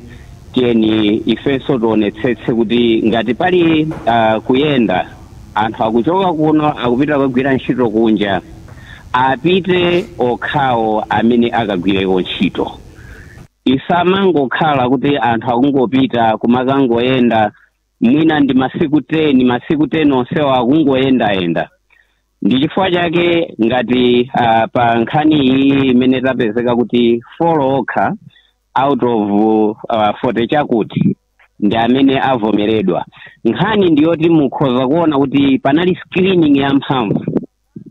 tiyeni ifenso tionetsetse kuti ngati pali kuyenda, anthu akuchoka kuno akupita kugwira ntchito kunja, apite okhawo amene akagwireko ntchito. Isamangokhala kuti anthu akungopita kumakangoyenda, mwina ndi masiku 10, masiku 10 onsewo akungoyendayenda. Ndi chifukwa chake ngati pa nkhani iyi imene tapezeka kuti 4 okha out of 40 chakuti ndi amene avomeredwa, nkhani ndiyoti mukhoza kuona kuti panali screening yamphamvu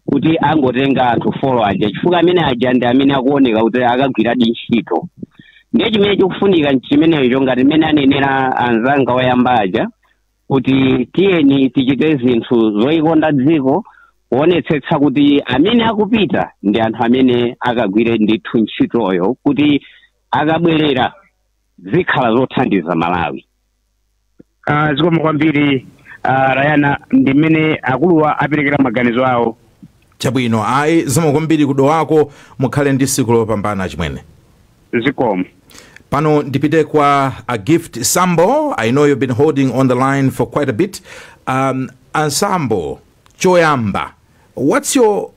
kuti angotenga anthu 4 aja, chifukwa amene aja ndi amene akuoneka kuti akagwiradi ntchito. Ndiye chimene chikufunika chimenecho, ngati mmene anenera anzanga oyamba aja, kuti tiyeni tichite zinthu zoyikonda dziko, kuonetsetsa kuti amene akupita ndi anthu amene akagwire ndithu ntchitoyo, kuti akabwerera zikhala zothandiza Malawi. Zikomo kwambiri, Rayana. Ndi mmene akuluwa aperekera maganizo awo. Chabwino, ayi, zikomo kwambiri kudowako. Mukhale ndi tsiku lopambana, chimwene. Zikomo. Pano ndipite kwa a Gift Sambo. I know you've been holding on the line for quite a bit. Ansambo, choyamba, what's your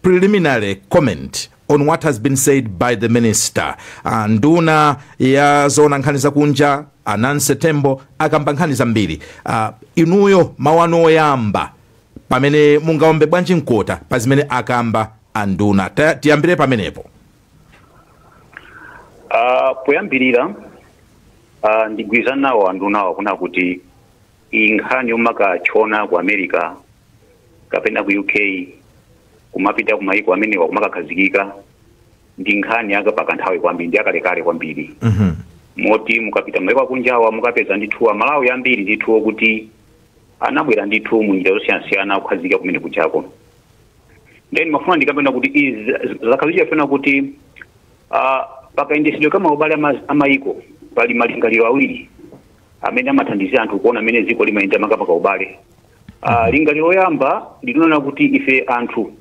preliminary comment on what has been said by the minister? Nduna ya zoona nkhani zakunja a Nancy Tembo akamba nkhani zambiri. Inuyo mawu anu oyamba, pamene mungaombe bwanji mkota pa zimene akamba anduna? Tiyambire pamenepo. Poyambirira, ndigwirizana nawo andunawo kuna kuti iyi nkhani yomakachona ku America kapena ku UK, kumapita kumayiko amenewa kumakakhazikika, ndi nkhani yakapakanthawi kwambiri, ndi akalekale kwambiri, moti mukapita mayiko akunjawa mukapeza ndithu Amalawi ambiri ndithu okuti anabwera ndithu munjira zosiyanasiyana kukhazikika kumene kuchako. Then mafuna ndikapena kuti izi zakhazichafuna kuti pakayendetsedwe ka maubale amayiko pali malingaliro awiri amene amathandizira anthu kuona amene dziko limayenda makamaka ubale. Lingaliro loyamba ndinona kuti ife anthu,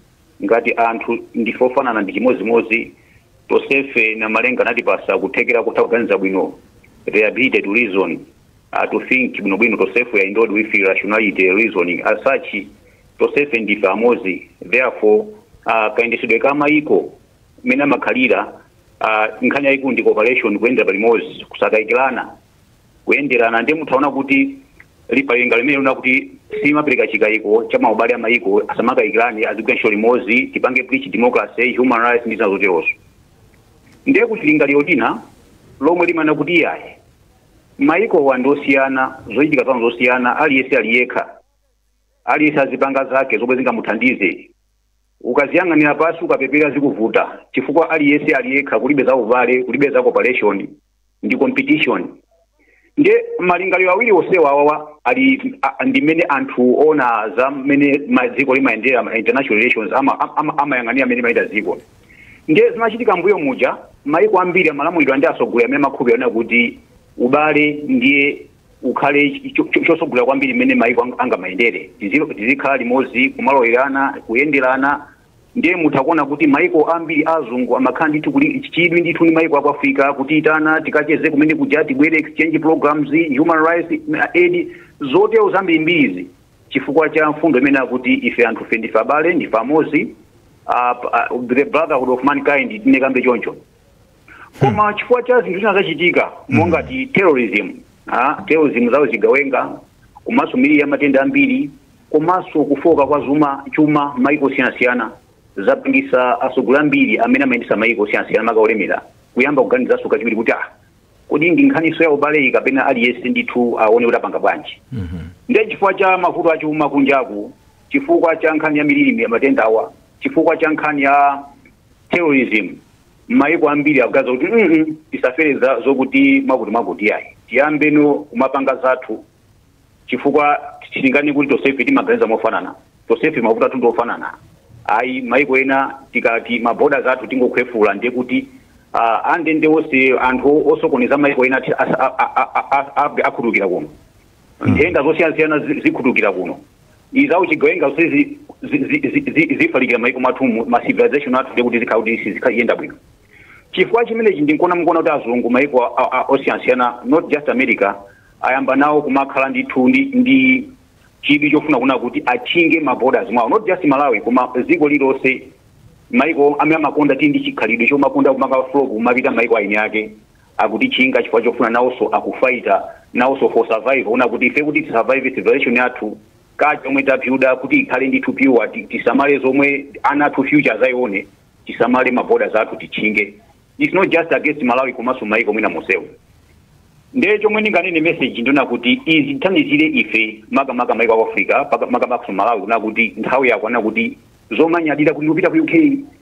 ngati anthu, ndife ofanana, ndi chimodzimodzi tonsefe. Na malenga anatipasa kuthekera kutha kuganiza bwino, the ability to reason, to think bwinobwino. Tonsefe are endowed with rationality, reasoning. As such, tonsefe ndife amodzi. Therefore, kayendesedwe ka mayiko mmene amakhalira, nkhani yayikulu ndi cooperation, kuyendera palimodzi, kusakayikirana, kuyenderana. Ndiye muthaona kuti lipalinga limene lina kuti simapereka chikayiko cha maubale a mayiko, asamakayikirane, azigwira ntchito limodzi, tipange preach democracy, human rights ndi zina zoterozo. Ndiye kuti lingaliro lina lomwe limana kuti iyayi, mayiko ndi osiyana, zochitika zawo zosiyana, aliyense ali yekha, aliyense azipanga zake zomwe zingamuthandize. Ukaziyang'anira pasi, ukapepera, zikuvuta, chifukwa aliyense ali yekha, kulibe za ubale, kulibe za cooperation, ndi competition. Ndiye malingaliro awiri onsewa awawa ali ndi mmene anthu ona za mmene dziko limayendera, international relations, amayang'anira mmene mayenda dziko. Ndiye zimachitika mbuyo muja, maiko ambiri amalamulidwa ndi atsogoleri amene amakhulupirira kuti ubale ndiye ukhale chosogolera kwambiri mmene maiko angamayendere. Tizikhala limodzi, kumalowerana, kuyenderana. Ndiye mutha kuona kuti maiko ambiri azungu amakhala ndithu kuli chidwi ndithu ndi maiko aku Africa, kutiyitana tikacheze kumene kuja, tibwere, exchange programs, human rights, aid, zotero zambirimbirizi, chifukwa cha mfundo imene akuti ife anthu fe ndife abale, ndife amodzi, the brotherhood of mankind, tinekambe choncho. Koma chifukwa cha zinthu zina zachitika mongati terrorism, terrorism zawo zigawenga, komanso miliri ya matenda ambiri, komanso kufoka kwa zuma chuma maiko osiyanasiyana, zapangisa atsogoleri ambiri amene amayendesa maiko osiyanasiyana, makaolemera, kuyamba kuganizanso kachiwiri kuti kodi ndi nkhaniso ya ubaleyi kapena aliyense ndithu aone kuti apanga bwanji? Ndiye chifukwa cha mavuto achuma kunjaku, chifukwa cha nkhani ya miliri ya matenda awa, chifukwa cha nkhani ya terrorism, maiko ambiri akuganiza kuti tisafere zokuti mwakuti mwakuti, yayi, tiyambeno kumapanga zathu, chifukwa tilingani kuti tonsefe timaganiza mofanana, tonsefe mavuto athu ndiofanana. Ayi, maiko ena tikati ma border athu tingokhwefula, ndiye kuti andende onse, anthu osokoneza maiko ena akhulukira kuno, nthenda zosiyanasiyana zikhulukira kuno, izawo chigawenga zonse zifalikira maiko mwathu, ma civilization athu, ndiye kuti zikhala kuti sizikayenda bwino. Chifukwa chimenechi ndinkuona mukuona kuti azungu, maiko osiyanasiyana, not just America, ayamba nawo kumakhala ndithu ndi chidwi chofuna kuna kuti achinge ma borders mwawo, not just Malawi koma dziko lilonse. Maiko amene amakonda tili ndi chikhalidwe chomakonda kumaka flock, kumapita maiko aini ake, akutichinga chifukwa chofuna nawonso akufaita nawonso for survival, una kuti ife kuti tisurvive civilization yathu kacha omwe tapyuda kuti ikhale ndithu pure, tisamale zomwe ana athu future azayione, tisamale ma borders athu, tichinge. It's not just against Malawi komanso maiko mwina monsewo. Ndiye chomwe ndinganene, message, ndiona kuti izi tithandizire ife makamaka maiko aku Africa, makamaka Malawi, kuna kuti nthawi yakwana kuti zomanyadira kuti ndikupita ku UK,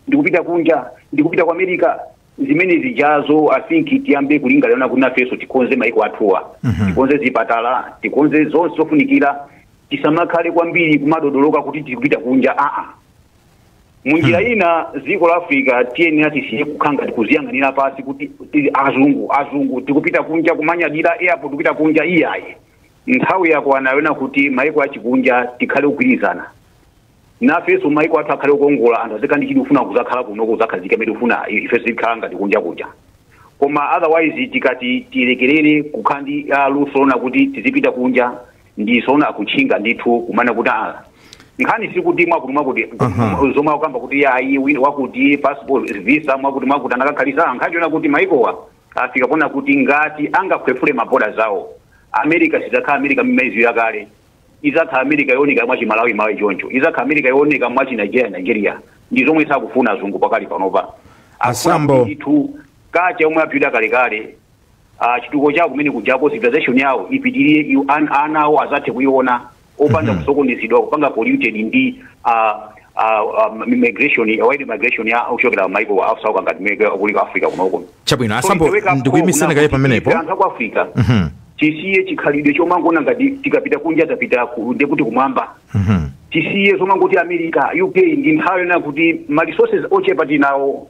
ndikupita kunja, ndikupita ku America, zimene zijazo, I think tiyambe kulingalira kuti nafenso tikonze maiko athuwa, tikonze zipatala, tikonze zonse zofunikira, tisamakhale kwambiri kumadodoloka kuti tikupita kunja. Aa, munjira ina dziko la Africa tiyenera tisiye kukhala ngati kuziyang'anira pasi kuti azungu, azungu, tikupita kunja, kumanyadira airport kupita kunja. Iyayi, nthawi yakwana yona kuti maiko achikunja tikhale kugwirizana nafenso, maiko athu akhale kukongola, anthu azikhala ndi kufuna kuzakhala kuno, kuzakhazika imene tifuna ifenso, tikhala ngati kunja kuja. Koma otherwise tikati tilekerere kukhala ndi luso lona kuti tizipita kunja, ndisona akutchinga ndithu, kumana kuti nkhani sikuti mwakuti mwakuti zomwe akukamba kuti ayi, wakuti passport, visa, mwakuti mwakuti anakakhalisa. Nkhani yona kuti maikowa afika pona kuti ngati angakhwefule ma border zawo, America sidzakhala America mmaizi yakale, izakhala America yooneka mwachi Malawi Malawi choncho, izakhala America yooneka mwachi Nigeria Nigeria. Ndi zomwe sakufuna azungu pakali panopa. Asambo. Ndithu kacha omwe apita kalekale, chituko chawo kumene kujako, civilization yawo ipitirire, ana awo azathe kuiona opanda kusokonezedwa, kupanga polluted ndi migration, wide migration ya kuchokera maiko osauka ngati mene kuli ku Africa kunoko. Chabwino. So Asambo, ife wake up ndikuyimiseni kaye call pamenepo. kuti anthu aku Africa tisiye chikhalidwe chomangona ngati tikapita kunja tapita ndekuti kumwamba. Tisiye zomangoti America, UK. Ndi nthawi yona kuti ma resources ochepa tinawo,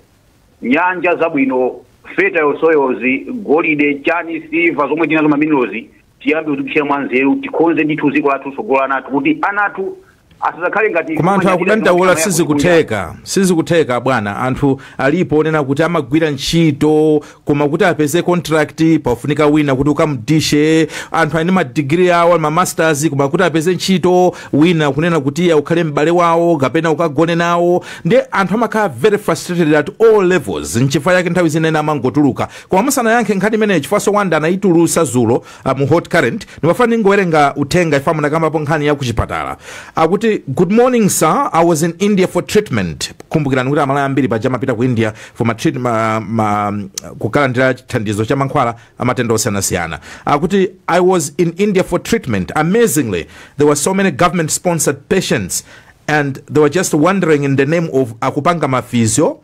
nyanja zabwino, fertile soils, golide, chani, silver, zomwe tinazo, ma minerals, Tiyambe kuzigwiritsa mwanzeru, tikonze ndithu dziko lathu, tsogolo anathu, kuti anathu asazakhale ngati Koma anthu akudandaula, sizikutheka, sizikutheka bwana. Anthu alipo onena kuti amagwira ntchito, koma kuti apeze contract pafunika wina kuti ukamudishe. Anthu ali ndi madigiri awo, ma masters, koma kuti apeze ntchito wina kunena kuti iye ukhale m'bale wawo kapena ukagone nawo. Ndi anthu amakhala very frustrated at all levels. Nchifukwa chake nthawi zina amangotuluka. Koma musanayankhe nkhani imeneyi, chifukwa Wanda anayitulusa zulo mu Hot Current, ndimafuna ndingowerenga uthenga ifa munakambapo nkhani ya kuchipatala. Akuti, "Good morning, sir. I was in India for treatment." Kumbukirani kuti Amalawi ambiri paja amapita ku India for ma treat, ma, kukalandira chithandizo cha mankhwala amatenda osiyanasiyana. Akuti, "I was in India for treatment. Amazingly, there were so many government sponsored patients and they were just wandering in the name of akupanga ma physio."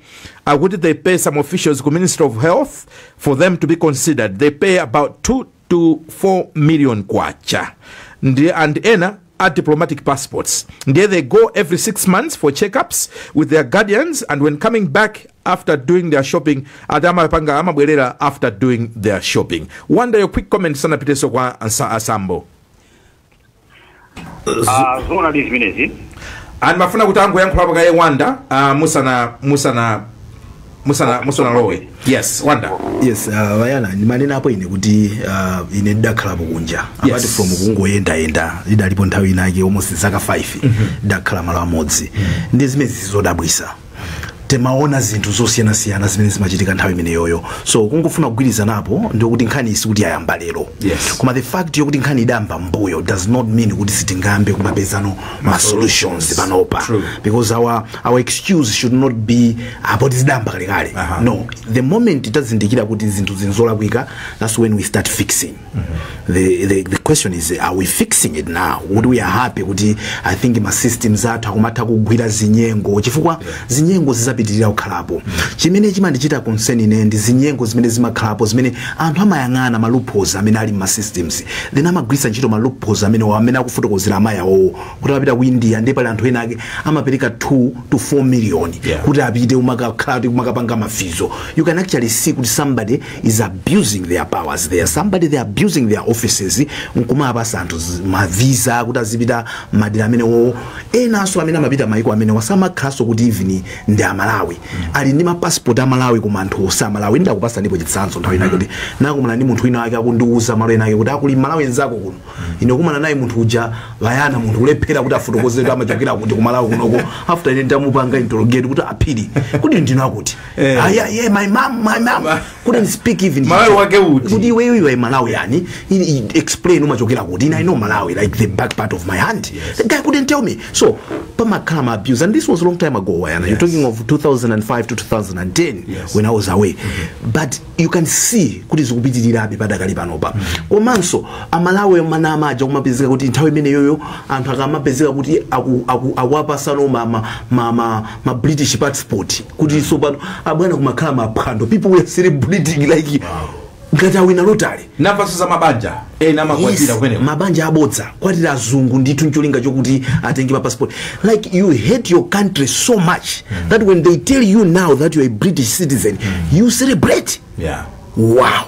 Akuti they pay some officials ku Ministry of Health for them to be considered. They pay about 2 to 4 million kwacha. Ndi and ena are diplomatic passports. There they go every 6 months for checkups with their guardians, and when coming back after doing their shopping, ati amapanga amabwerera after doing their shopping. Wanda, your quick comment sanapiteso kwa Asambo. Ah, zoona ndi zimenezi. And mafuna kuti angoyankhulapo kaye Wanda, musana lowe. Yes, Wanda. Yes, Vayana, ndimanena apo ine kuti ine ndidakhalapo kunja. Apart from kungoyendayenda, idalipo nthawi inake almost zaka 5 ndidakhala malo amodzi. Ndi zimene zodabwisa, timaona zinthu zosiyanasiyana zimene zimachitika nthawi imeneyoyo. So kungofuna kugwirizanapo ndikuti nkhani isi kuti yayamba lero. Koma the fact yokuti nkhani idayamba mbuyo does not mean kuti sitingambe kumapezano ma solutions panopa. Because our excuse should not be apo tizidayamba kalekale. No, the moment tazindikira kuti zinthu zinzolakwika, that's when we start fixing. The question is, are we fixing it now kuti we are happy kuti I think ma systems athu akumatha kugwira zinyengo? Chifukwa zinyengo zizapitirira kukhalapo. Chimene chimandichita concern ine ndi zinyengo zimene zimakhalapo, zimene anthu amayang'ana ma loopholes amene ali ma systems, then amagwiritsa ntchito ma loopholes amene akufotokozera amayi awowo kuti amapita ku India, ndi pali anthu ena ake amapereka 2 to 4 million kuti apite umakakhala kuti umakapanga ma physio. You can actually see kuti somebody is abusing their powers there, somebody, they are abusing their offices nkumapasa anthu ma visa kuti azipita madera amenewo. Enanso amene amapita maiko amene wasamakhalanso kuti even ndi Amalawi, ali ndi mapassport Amalawi, koma anthu osamalawi. Ndakupasa ndipo chitsanzo nthawi inake kuti nakumana ndi munthu wina wake akundiuza malo ena ake kuti akuli Malawi enzako kuno. Ine kumana naye munthu uja, Vayana, munthu kulephera kuti afotokoze kuti amachokera kuti Kumalawi kunoko, after ine ndamupanga interrogate kuti aphiri kuti ndino akuti, "Ah, yeah, my mom, my mom," couldn't speak even Malawi wake uti? Kuti iwe iwe Malawi yani? Explain umachokera kuti. Ine I know Malawi like the back part of my hand. The guy couldn't tell me. So pamakhala ma abuse, and this was a long time ago, Wayana. You're talking of 2005 to 2010 when I was away. But you can see kuti zikupitirirabe padakali panopa. Komanso Amalawi mana amaja kumapezeka kuti nthawi imeneyoyo anthu akamapezeka kuti akuwapasano ma British passport kuti so pano abwana kumakhala maphwando, people were celebrating like ngati awina lottery. Namvanso za mabanja ena amakwatira kumeneko. Mabanja abodza, kwatira azungu ndithu, ncholinga chokuti atenge ma passport. Like, you hate your country so much that when they tell you now that you're a British citizen, you celebrate. Wow,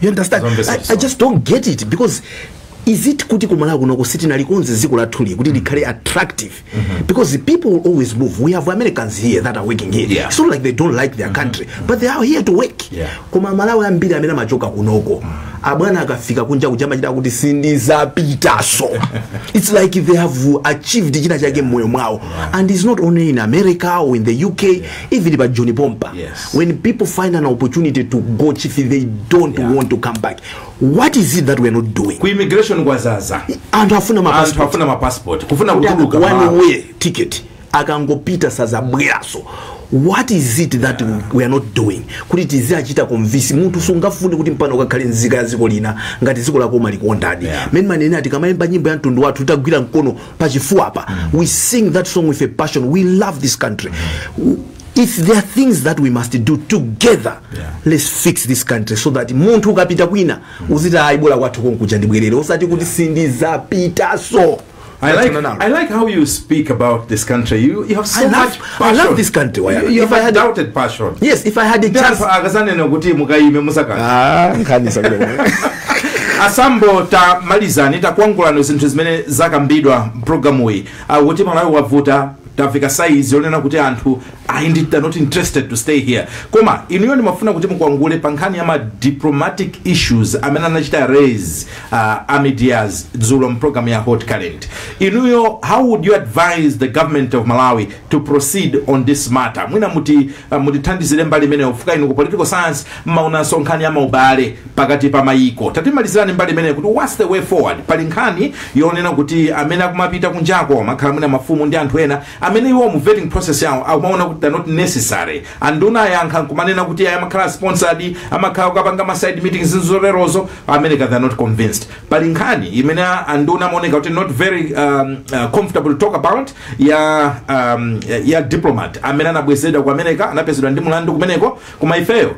you understand? Zomvetsa I just don't get it, because is it kuti kumalawi kunoko sitinalikonze dziko lathuli kuti likhale attractive? Because the people will always move. We have Americans here that are working here. It's not like they don't like their country, but they are here to work. Koma Malawi ambiri amene amachoka kunoko, abwana, akafika kunja kuja amachita kuti sindizapitaso. It's like they have achieved china chake mmoyo mwawo. And it's not only in America or in the UK, even pa John Pompa, when people find an opportunity to go, chief, they don't want to come back. What is it that we're not doing? Ku immigration kwazaza. Anthu afuna Anthu mapassport. afuna mapassport, kufuna Kuti kutuluka one Malawi. way ticket, akangopita sazabweraso. What is it that we are not doing kuti tiziachita convince munthu? Sungafune kuti mpano ukakhale nzika ya dziko lina ngati dziko lako umalikondadi. Mene manene ati kamayimba nyimbo ya mtundu wathu titagwira mkono pachifuwa, we sing that song with a passion. We love this country. If there are things that we must do together, let's fix this country so that munthu ukapita kwina uziti, "Ayi, bola kwathu konkuja ndibwerere," usati kuti sindizapitaso. I like how you speak about this country. You have so much I love passion. this country, Wayana. You If have I had undoubted passion. Yes, if I had a Ndi chance. anthu akazanena kuti mukayime musakana. Ah, nkhani sabile. Asambo, tamalizani, takuangulani zinthu zimene zakambidwa mpulogalamuyi, kuti Malawi wavuta, tafika size yonena kuti anthu ayi, they're not interested to stay here. Koma inuyo ndimafuna kuti mukwangule pa nkhani ya ma diplomatic issues amene anachita raise amidias dzulo mpulogalamu ya Hot Current. Inuyo, how would you advise the government of Malawi to proceed on this matter? Mwina mutithandizire mbali imeneyo, fuka inu ku political science mmaonanso nkhani ya maubale pakati pa mayiko. Tatimalizirani mbali imeneyo kuti what's the way forward? Pali nkhani yonena kuti amene akumapita kunjako amakhala mwina mafumu ndi anthu ena amene iwo mu vetting process yawo akumaona kuti they're not necessary. Anduna ayankha nkumanena kuti aya amakhala sponsored, amakhala kukapanga ma side meetings, zoterozo. America, they're not convinced. Pali nkhani imene anduna amaoneka kuti not very comfortable to talk about, ya diplomat amene anabwezedwa ku America, anapezedwa ndi mulandu kumeneko, koma ifeyo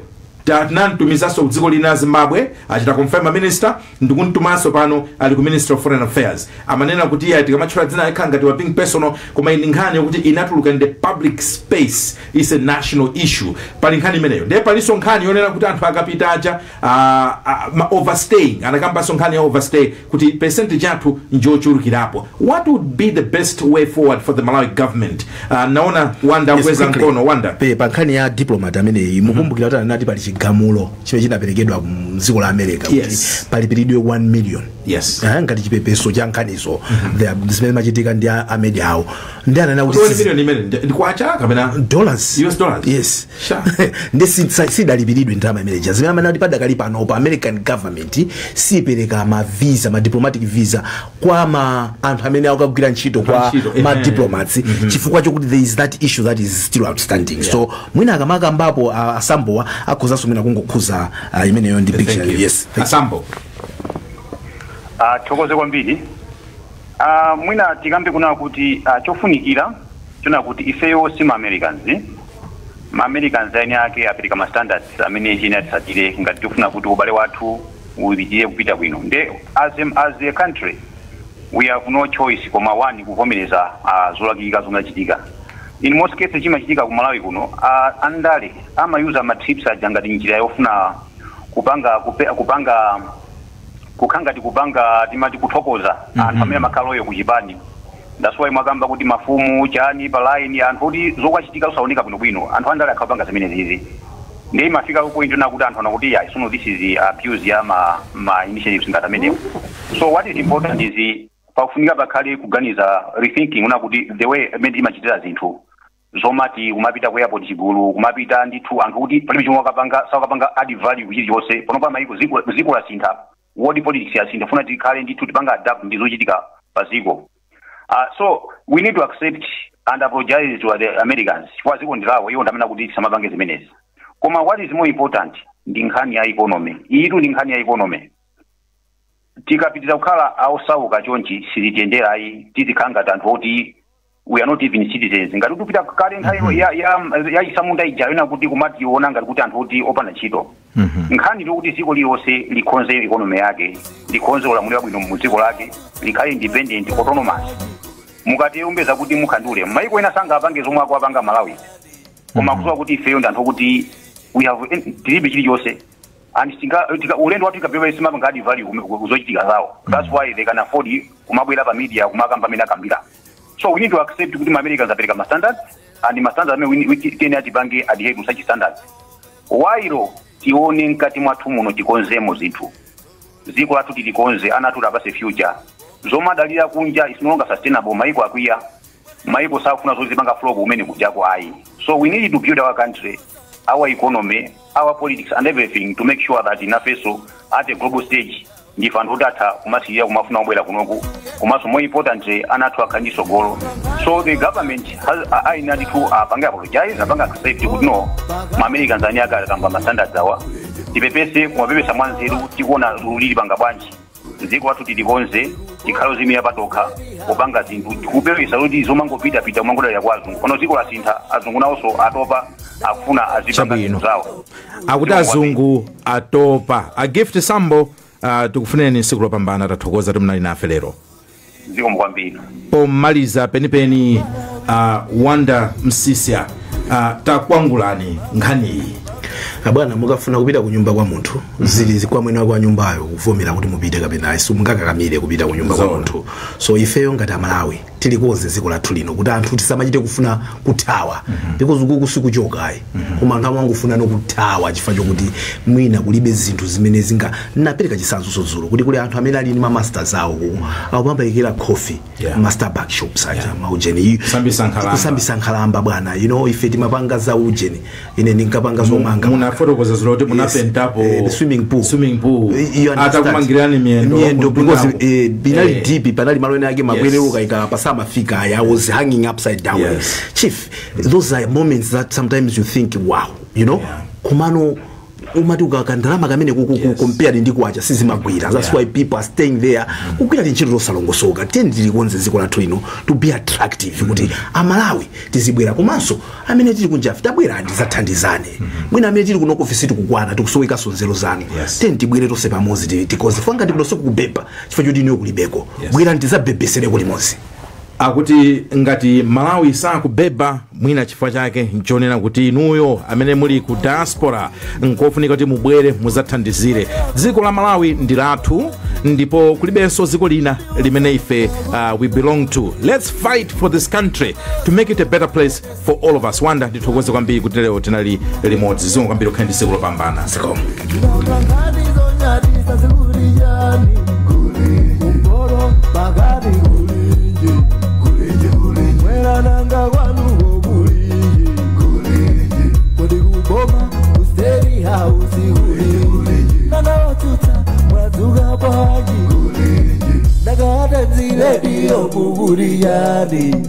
tinamtumizanso ku dziko lina, Zimbabwe, achita confirm minister, ndikumtumanso pano ali ku Ministry of Foreign Affairs. Amanena kuti iye tikamatchula dzina ikhala ngati wa being personal, koma iyi ndi nkhani yokuti inatuluka in the public space, is a national issue. Pali nkhani imeneyo. Ndiye palinso nkhani yonena kuti anthu akapita aja overstaying, anakambanso nkhani ya overstay kuti percentage yathu njochulukirapo. What would be the best way forward for the Malawi government? Naona Wanda akweza quickly. mkono. Wanda. Pa nkhani ya diplomat ameneyi, mukumbukira kuti anati pali chigamulo chimene chinaperekedwa mdziko la America kuti palipiridwe 1 million ngati chipepeso cha nkhanizo zimene machitika ndi a media awo. Ndi ananena kuti 1 million imene ndi kwacha kapena Dollars. US dollars? Yes. Ndi sidalipiridwe ndalama imeneja. Zimene amanena kuti padakali panopo American government sipereka ma visa, ma diplomatic visa, kwa ma anthu amene akugwira ntchito kwa Ntchito, ma diplomats, chifukwa chokuti there is that issue that is still outstanding. So mwina akamakambapo asambowa akhozanso mwina kungokhuza imeneyo ndi Thank picture. you. Yes, thank you. Asambo. Thokoze kwambiri. Mwina tikambe kuna kuti chofunikira chona kuti ifeyo si ma-Americans. Ma-Americans eni ake apereka ma standards amene chine atisatire ngati tifuna kuti ubale wathu upitirire kupita bwino. Nde as a country we have no choice koma one, kuvomereza zolakwika zomwe zachitika. In most cases chimachitika ku Malawi kuno, andale amayuza ma trips aja ngati njira yofuna kupanga kukhangati kupanga timati kuthokoza anthu amene amakhala oyo kuchipani. That's why mwakamba kuti mafumu chani pa line, anthu kuti zokachitika zosaoneka bwinobwino, anthu andale akhapanga zimene zizi. Ndiye imafika ku point na kuti anthu anakuti ya sono this is abuse ya ma initiatives ngati amenewo. So what is important is pakufunika pakhale kuganiza, rethinking una kuti the way imene imachitira zinthu, zomati kumapita ku airport chigulu, kumapita ndithu anthu kuti palibe chomwe wakapanga, sawakapanga add value chilichonse. Panopa maiko ziko lasintha, world politics yasintha, funa tikhale ndithu tipanga adapt ndi zochitika pa ziko. So we need to accept and apologize to the Americans chifukwa ziko ndilawo, iwo ndamene kuti tisamapange zimenezi. Koma what is more important ndi nkhani ya economy. Iyitu ndi nkhani ya economy. Tikapitira kukhala osauka chonchi sizitiyendera ayi, tizikhala ngati anthu oti we are not even citizens, ngati kupita kale nthawi ya isamunda ija yona kuti kumationa ngati kuti anthu oti opanda ntchito. Nkhani ndikuti dziko lililonse likonze economy yake, likonze ulamuliro wabwino mu dziko lake, likhale independent, autonomous. Mukati umbeza kuti mukhandule maiko ena sangapange zomwe akuapanga Malawi, koma kusowa kuti ifeyo ndi anthu kuti we have tilibe chilichonse and ulendo wathu ikapepa simapanga add value kuzochitika zawo. That's why they can afford kumabwera pa media kumakamba amene akambira. So we need to accept kuti ma Americans apereka ma standards, and ma standards amene we tene atipange adhere to such standards, while tione mkati mwathu muno tikonzemo zinthu, dziko lathu tilikonze, ana athu apase future. Zomadalira kunja is no longer sustainable. Maiko akwiya, maiko sakufuna zozipanga flow kumene kujako ayi. So we need to build our country, our economy, our politics and everything to make sure that inafeso at a global stage ndife anthu otatha kumasirira, kumafuna kubwera kunoku, komanso more importantly ana athu akhale ndi tsogolo. So the government has aina ndithu apange apologize, apange accept kuti no, ma Americans ani akakamba ma standards awa, tipepese, kumapepesa mwanzeru, tikuona lulili panga bwanji dziko lathu tilikonze, tikhale ozimira patokha popanga zinthu, tikupewesa kuti zomangopitapita kumangodalira kwa azungu. Pano dziko lasintha, azungu nawonso atopa, akufuna azipanga Chabwino. zinthu zawo. Akuti azungu atopa. A Gift Sambo, tikufuneni tsiku lopambana, tathokoza timunali nafe lero. Zikomo kwambiri. Pomaliza penipeni, Wanda Msisya, takwangulani nkhaniyi. Abwana, mukafuna kupita ku nyumba kwa munthu, zili kwa mwene kwa nyumbayo kuvomera kuti mupite kapena ayi. Simungakakamire kupita ku nyumba kwa munthu. So ifeyo ngati Amalawi tilikonze dziko lathu lino kuti anthu tisamachite kufuna kuthawa, because ukuku sikuchoka ayi, koma anthu amangofuna nokuthawa chifukwa chokuti mwina kulibe zinthu zimene zinga. Napereka chitsanzo dzulo kuti kuli anthu amene ali ndi ma masters awo kuku akupambayikira coffee, ma Starbucks shops aja, maujeni. Kusambisa nkhalamba. Kusambisa nkhalamba, bwana. Ife timapanga za ujeni, ine ndinkapanga zomanga. Munafotokoza dzulo kuti munapentapo The swimming pool. Swimming pool. You understand? Atakumangirani miyendo. Miyendo, because binali deep, panali malo ena ake mabwerero ukayika pasamafika. I was hanging upside down. Chief, those are moments that sometimes you think, wow. Komano umati ukakandalama kamene kucompare ndi kwacha sizimagwira. That's why people are staying there kugwira ntchito zosalongosoka. Tiyeni tilikonze dziko lathu lino to be attractive kuti Amalawi tizibwera, komanso amene tili kunjafe tabwera tizathandizane. Mwina amene tili kuno ofisi tikukwana, tikusowekanso nzeru zanu. Tiyeni tibwere tonse pamodzi, tikonze fanga ndikutonse kukubeba chifukwa choti inuyo kulibeko. Bwera tizabebesereko limodzi. Akuti ngati Malawi sakubeba, mwina chifukwa chake nchonena kuti inuyo amene muli ku diaspora nkofunika kuti mubwere muzathandizire. Dziko la Malawi ndi lathu ndipo kulibenso dziko lina limene ife we belong to. Let's fight for this country to make it a better place for all of us. Wanda, ndithokoze kwambiri kuti lero tinali limodzi. Zikomo kwambiri, ukhale ndi tsiku lopambana. Zikomo. Ngani zonyadisa zikulijani kumporo pakati kulinji mwerananga kwanuko kulinji kodi kuboma ku State House kulinji nanawatsutsa mwadzuka bwanji ndakatadzilediyo kukuliyani.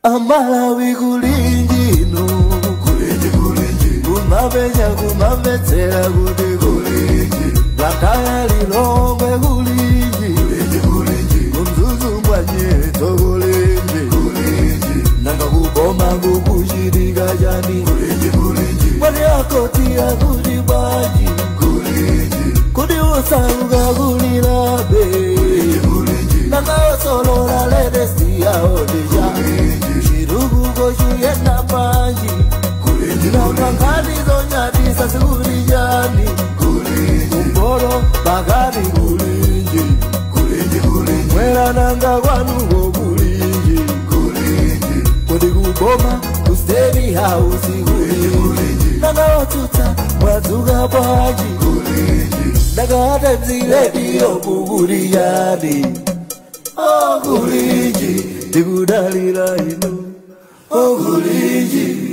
Amalawi kulinji ino kumapenya kumamvetsera kuti kulinji Blantyre, Lilongwe kulinji kuMzuzu mwanyetso kulinji nanga kuboma kukuchitika chani mwati akoti akuti bwanji kuti usauka kulilabe nanga osolola latest yaodija chirukuko chiyenda panji nanga nkhani zonyadisa zikulijani kumporo pakati kulinji mwerananga kwanuko kulinji kodi kuboma ku State House kulinji nanga watsutsa mwadzuka bwanji ndakatadzilediyo kukuliyani. Okulinji tikudalira inu okulinji.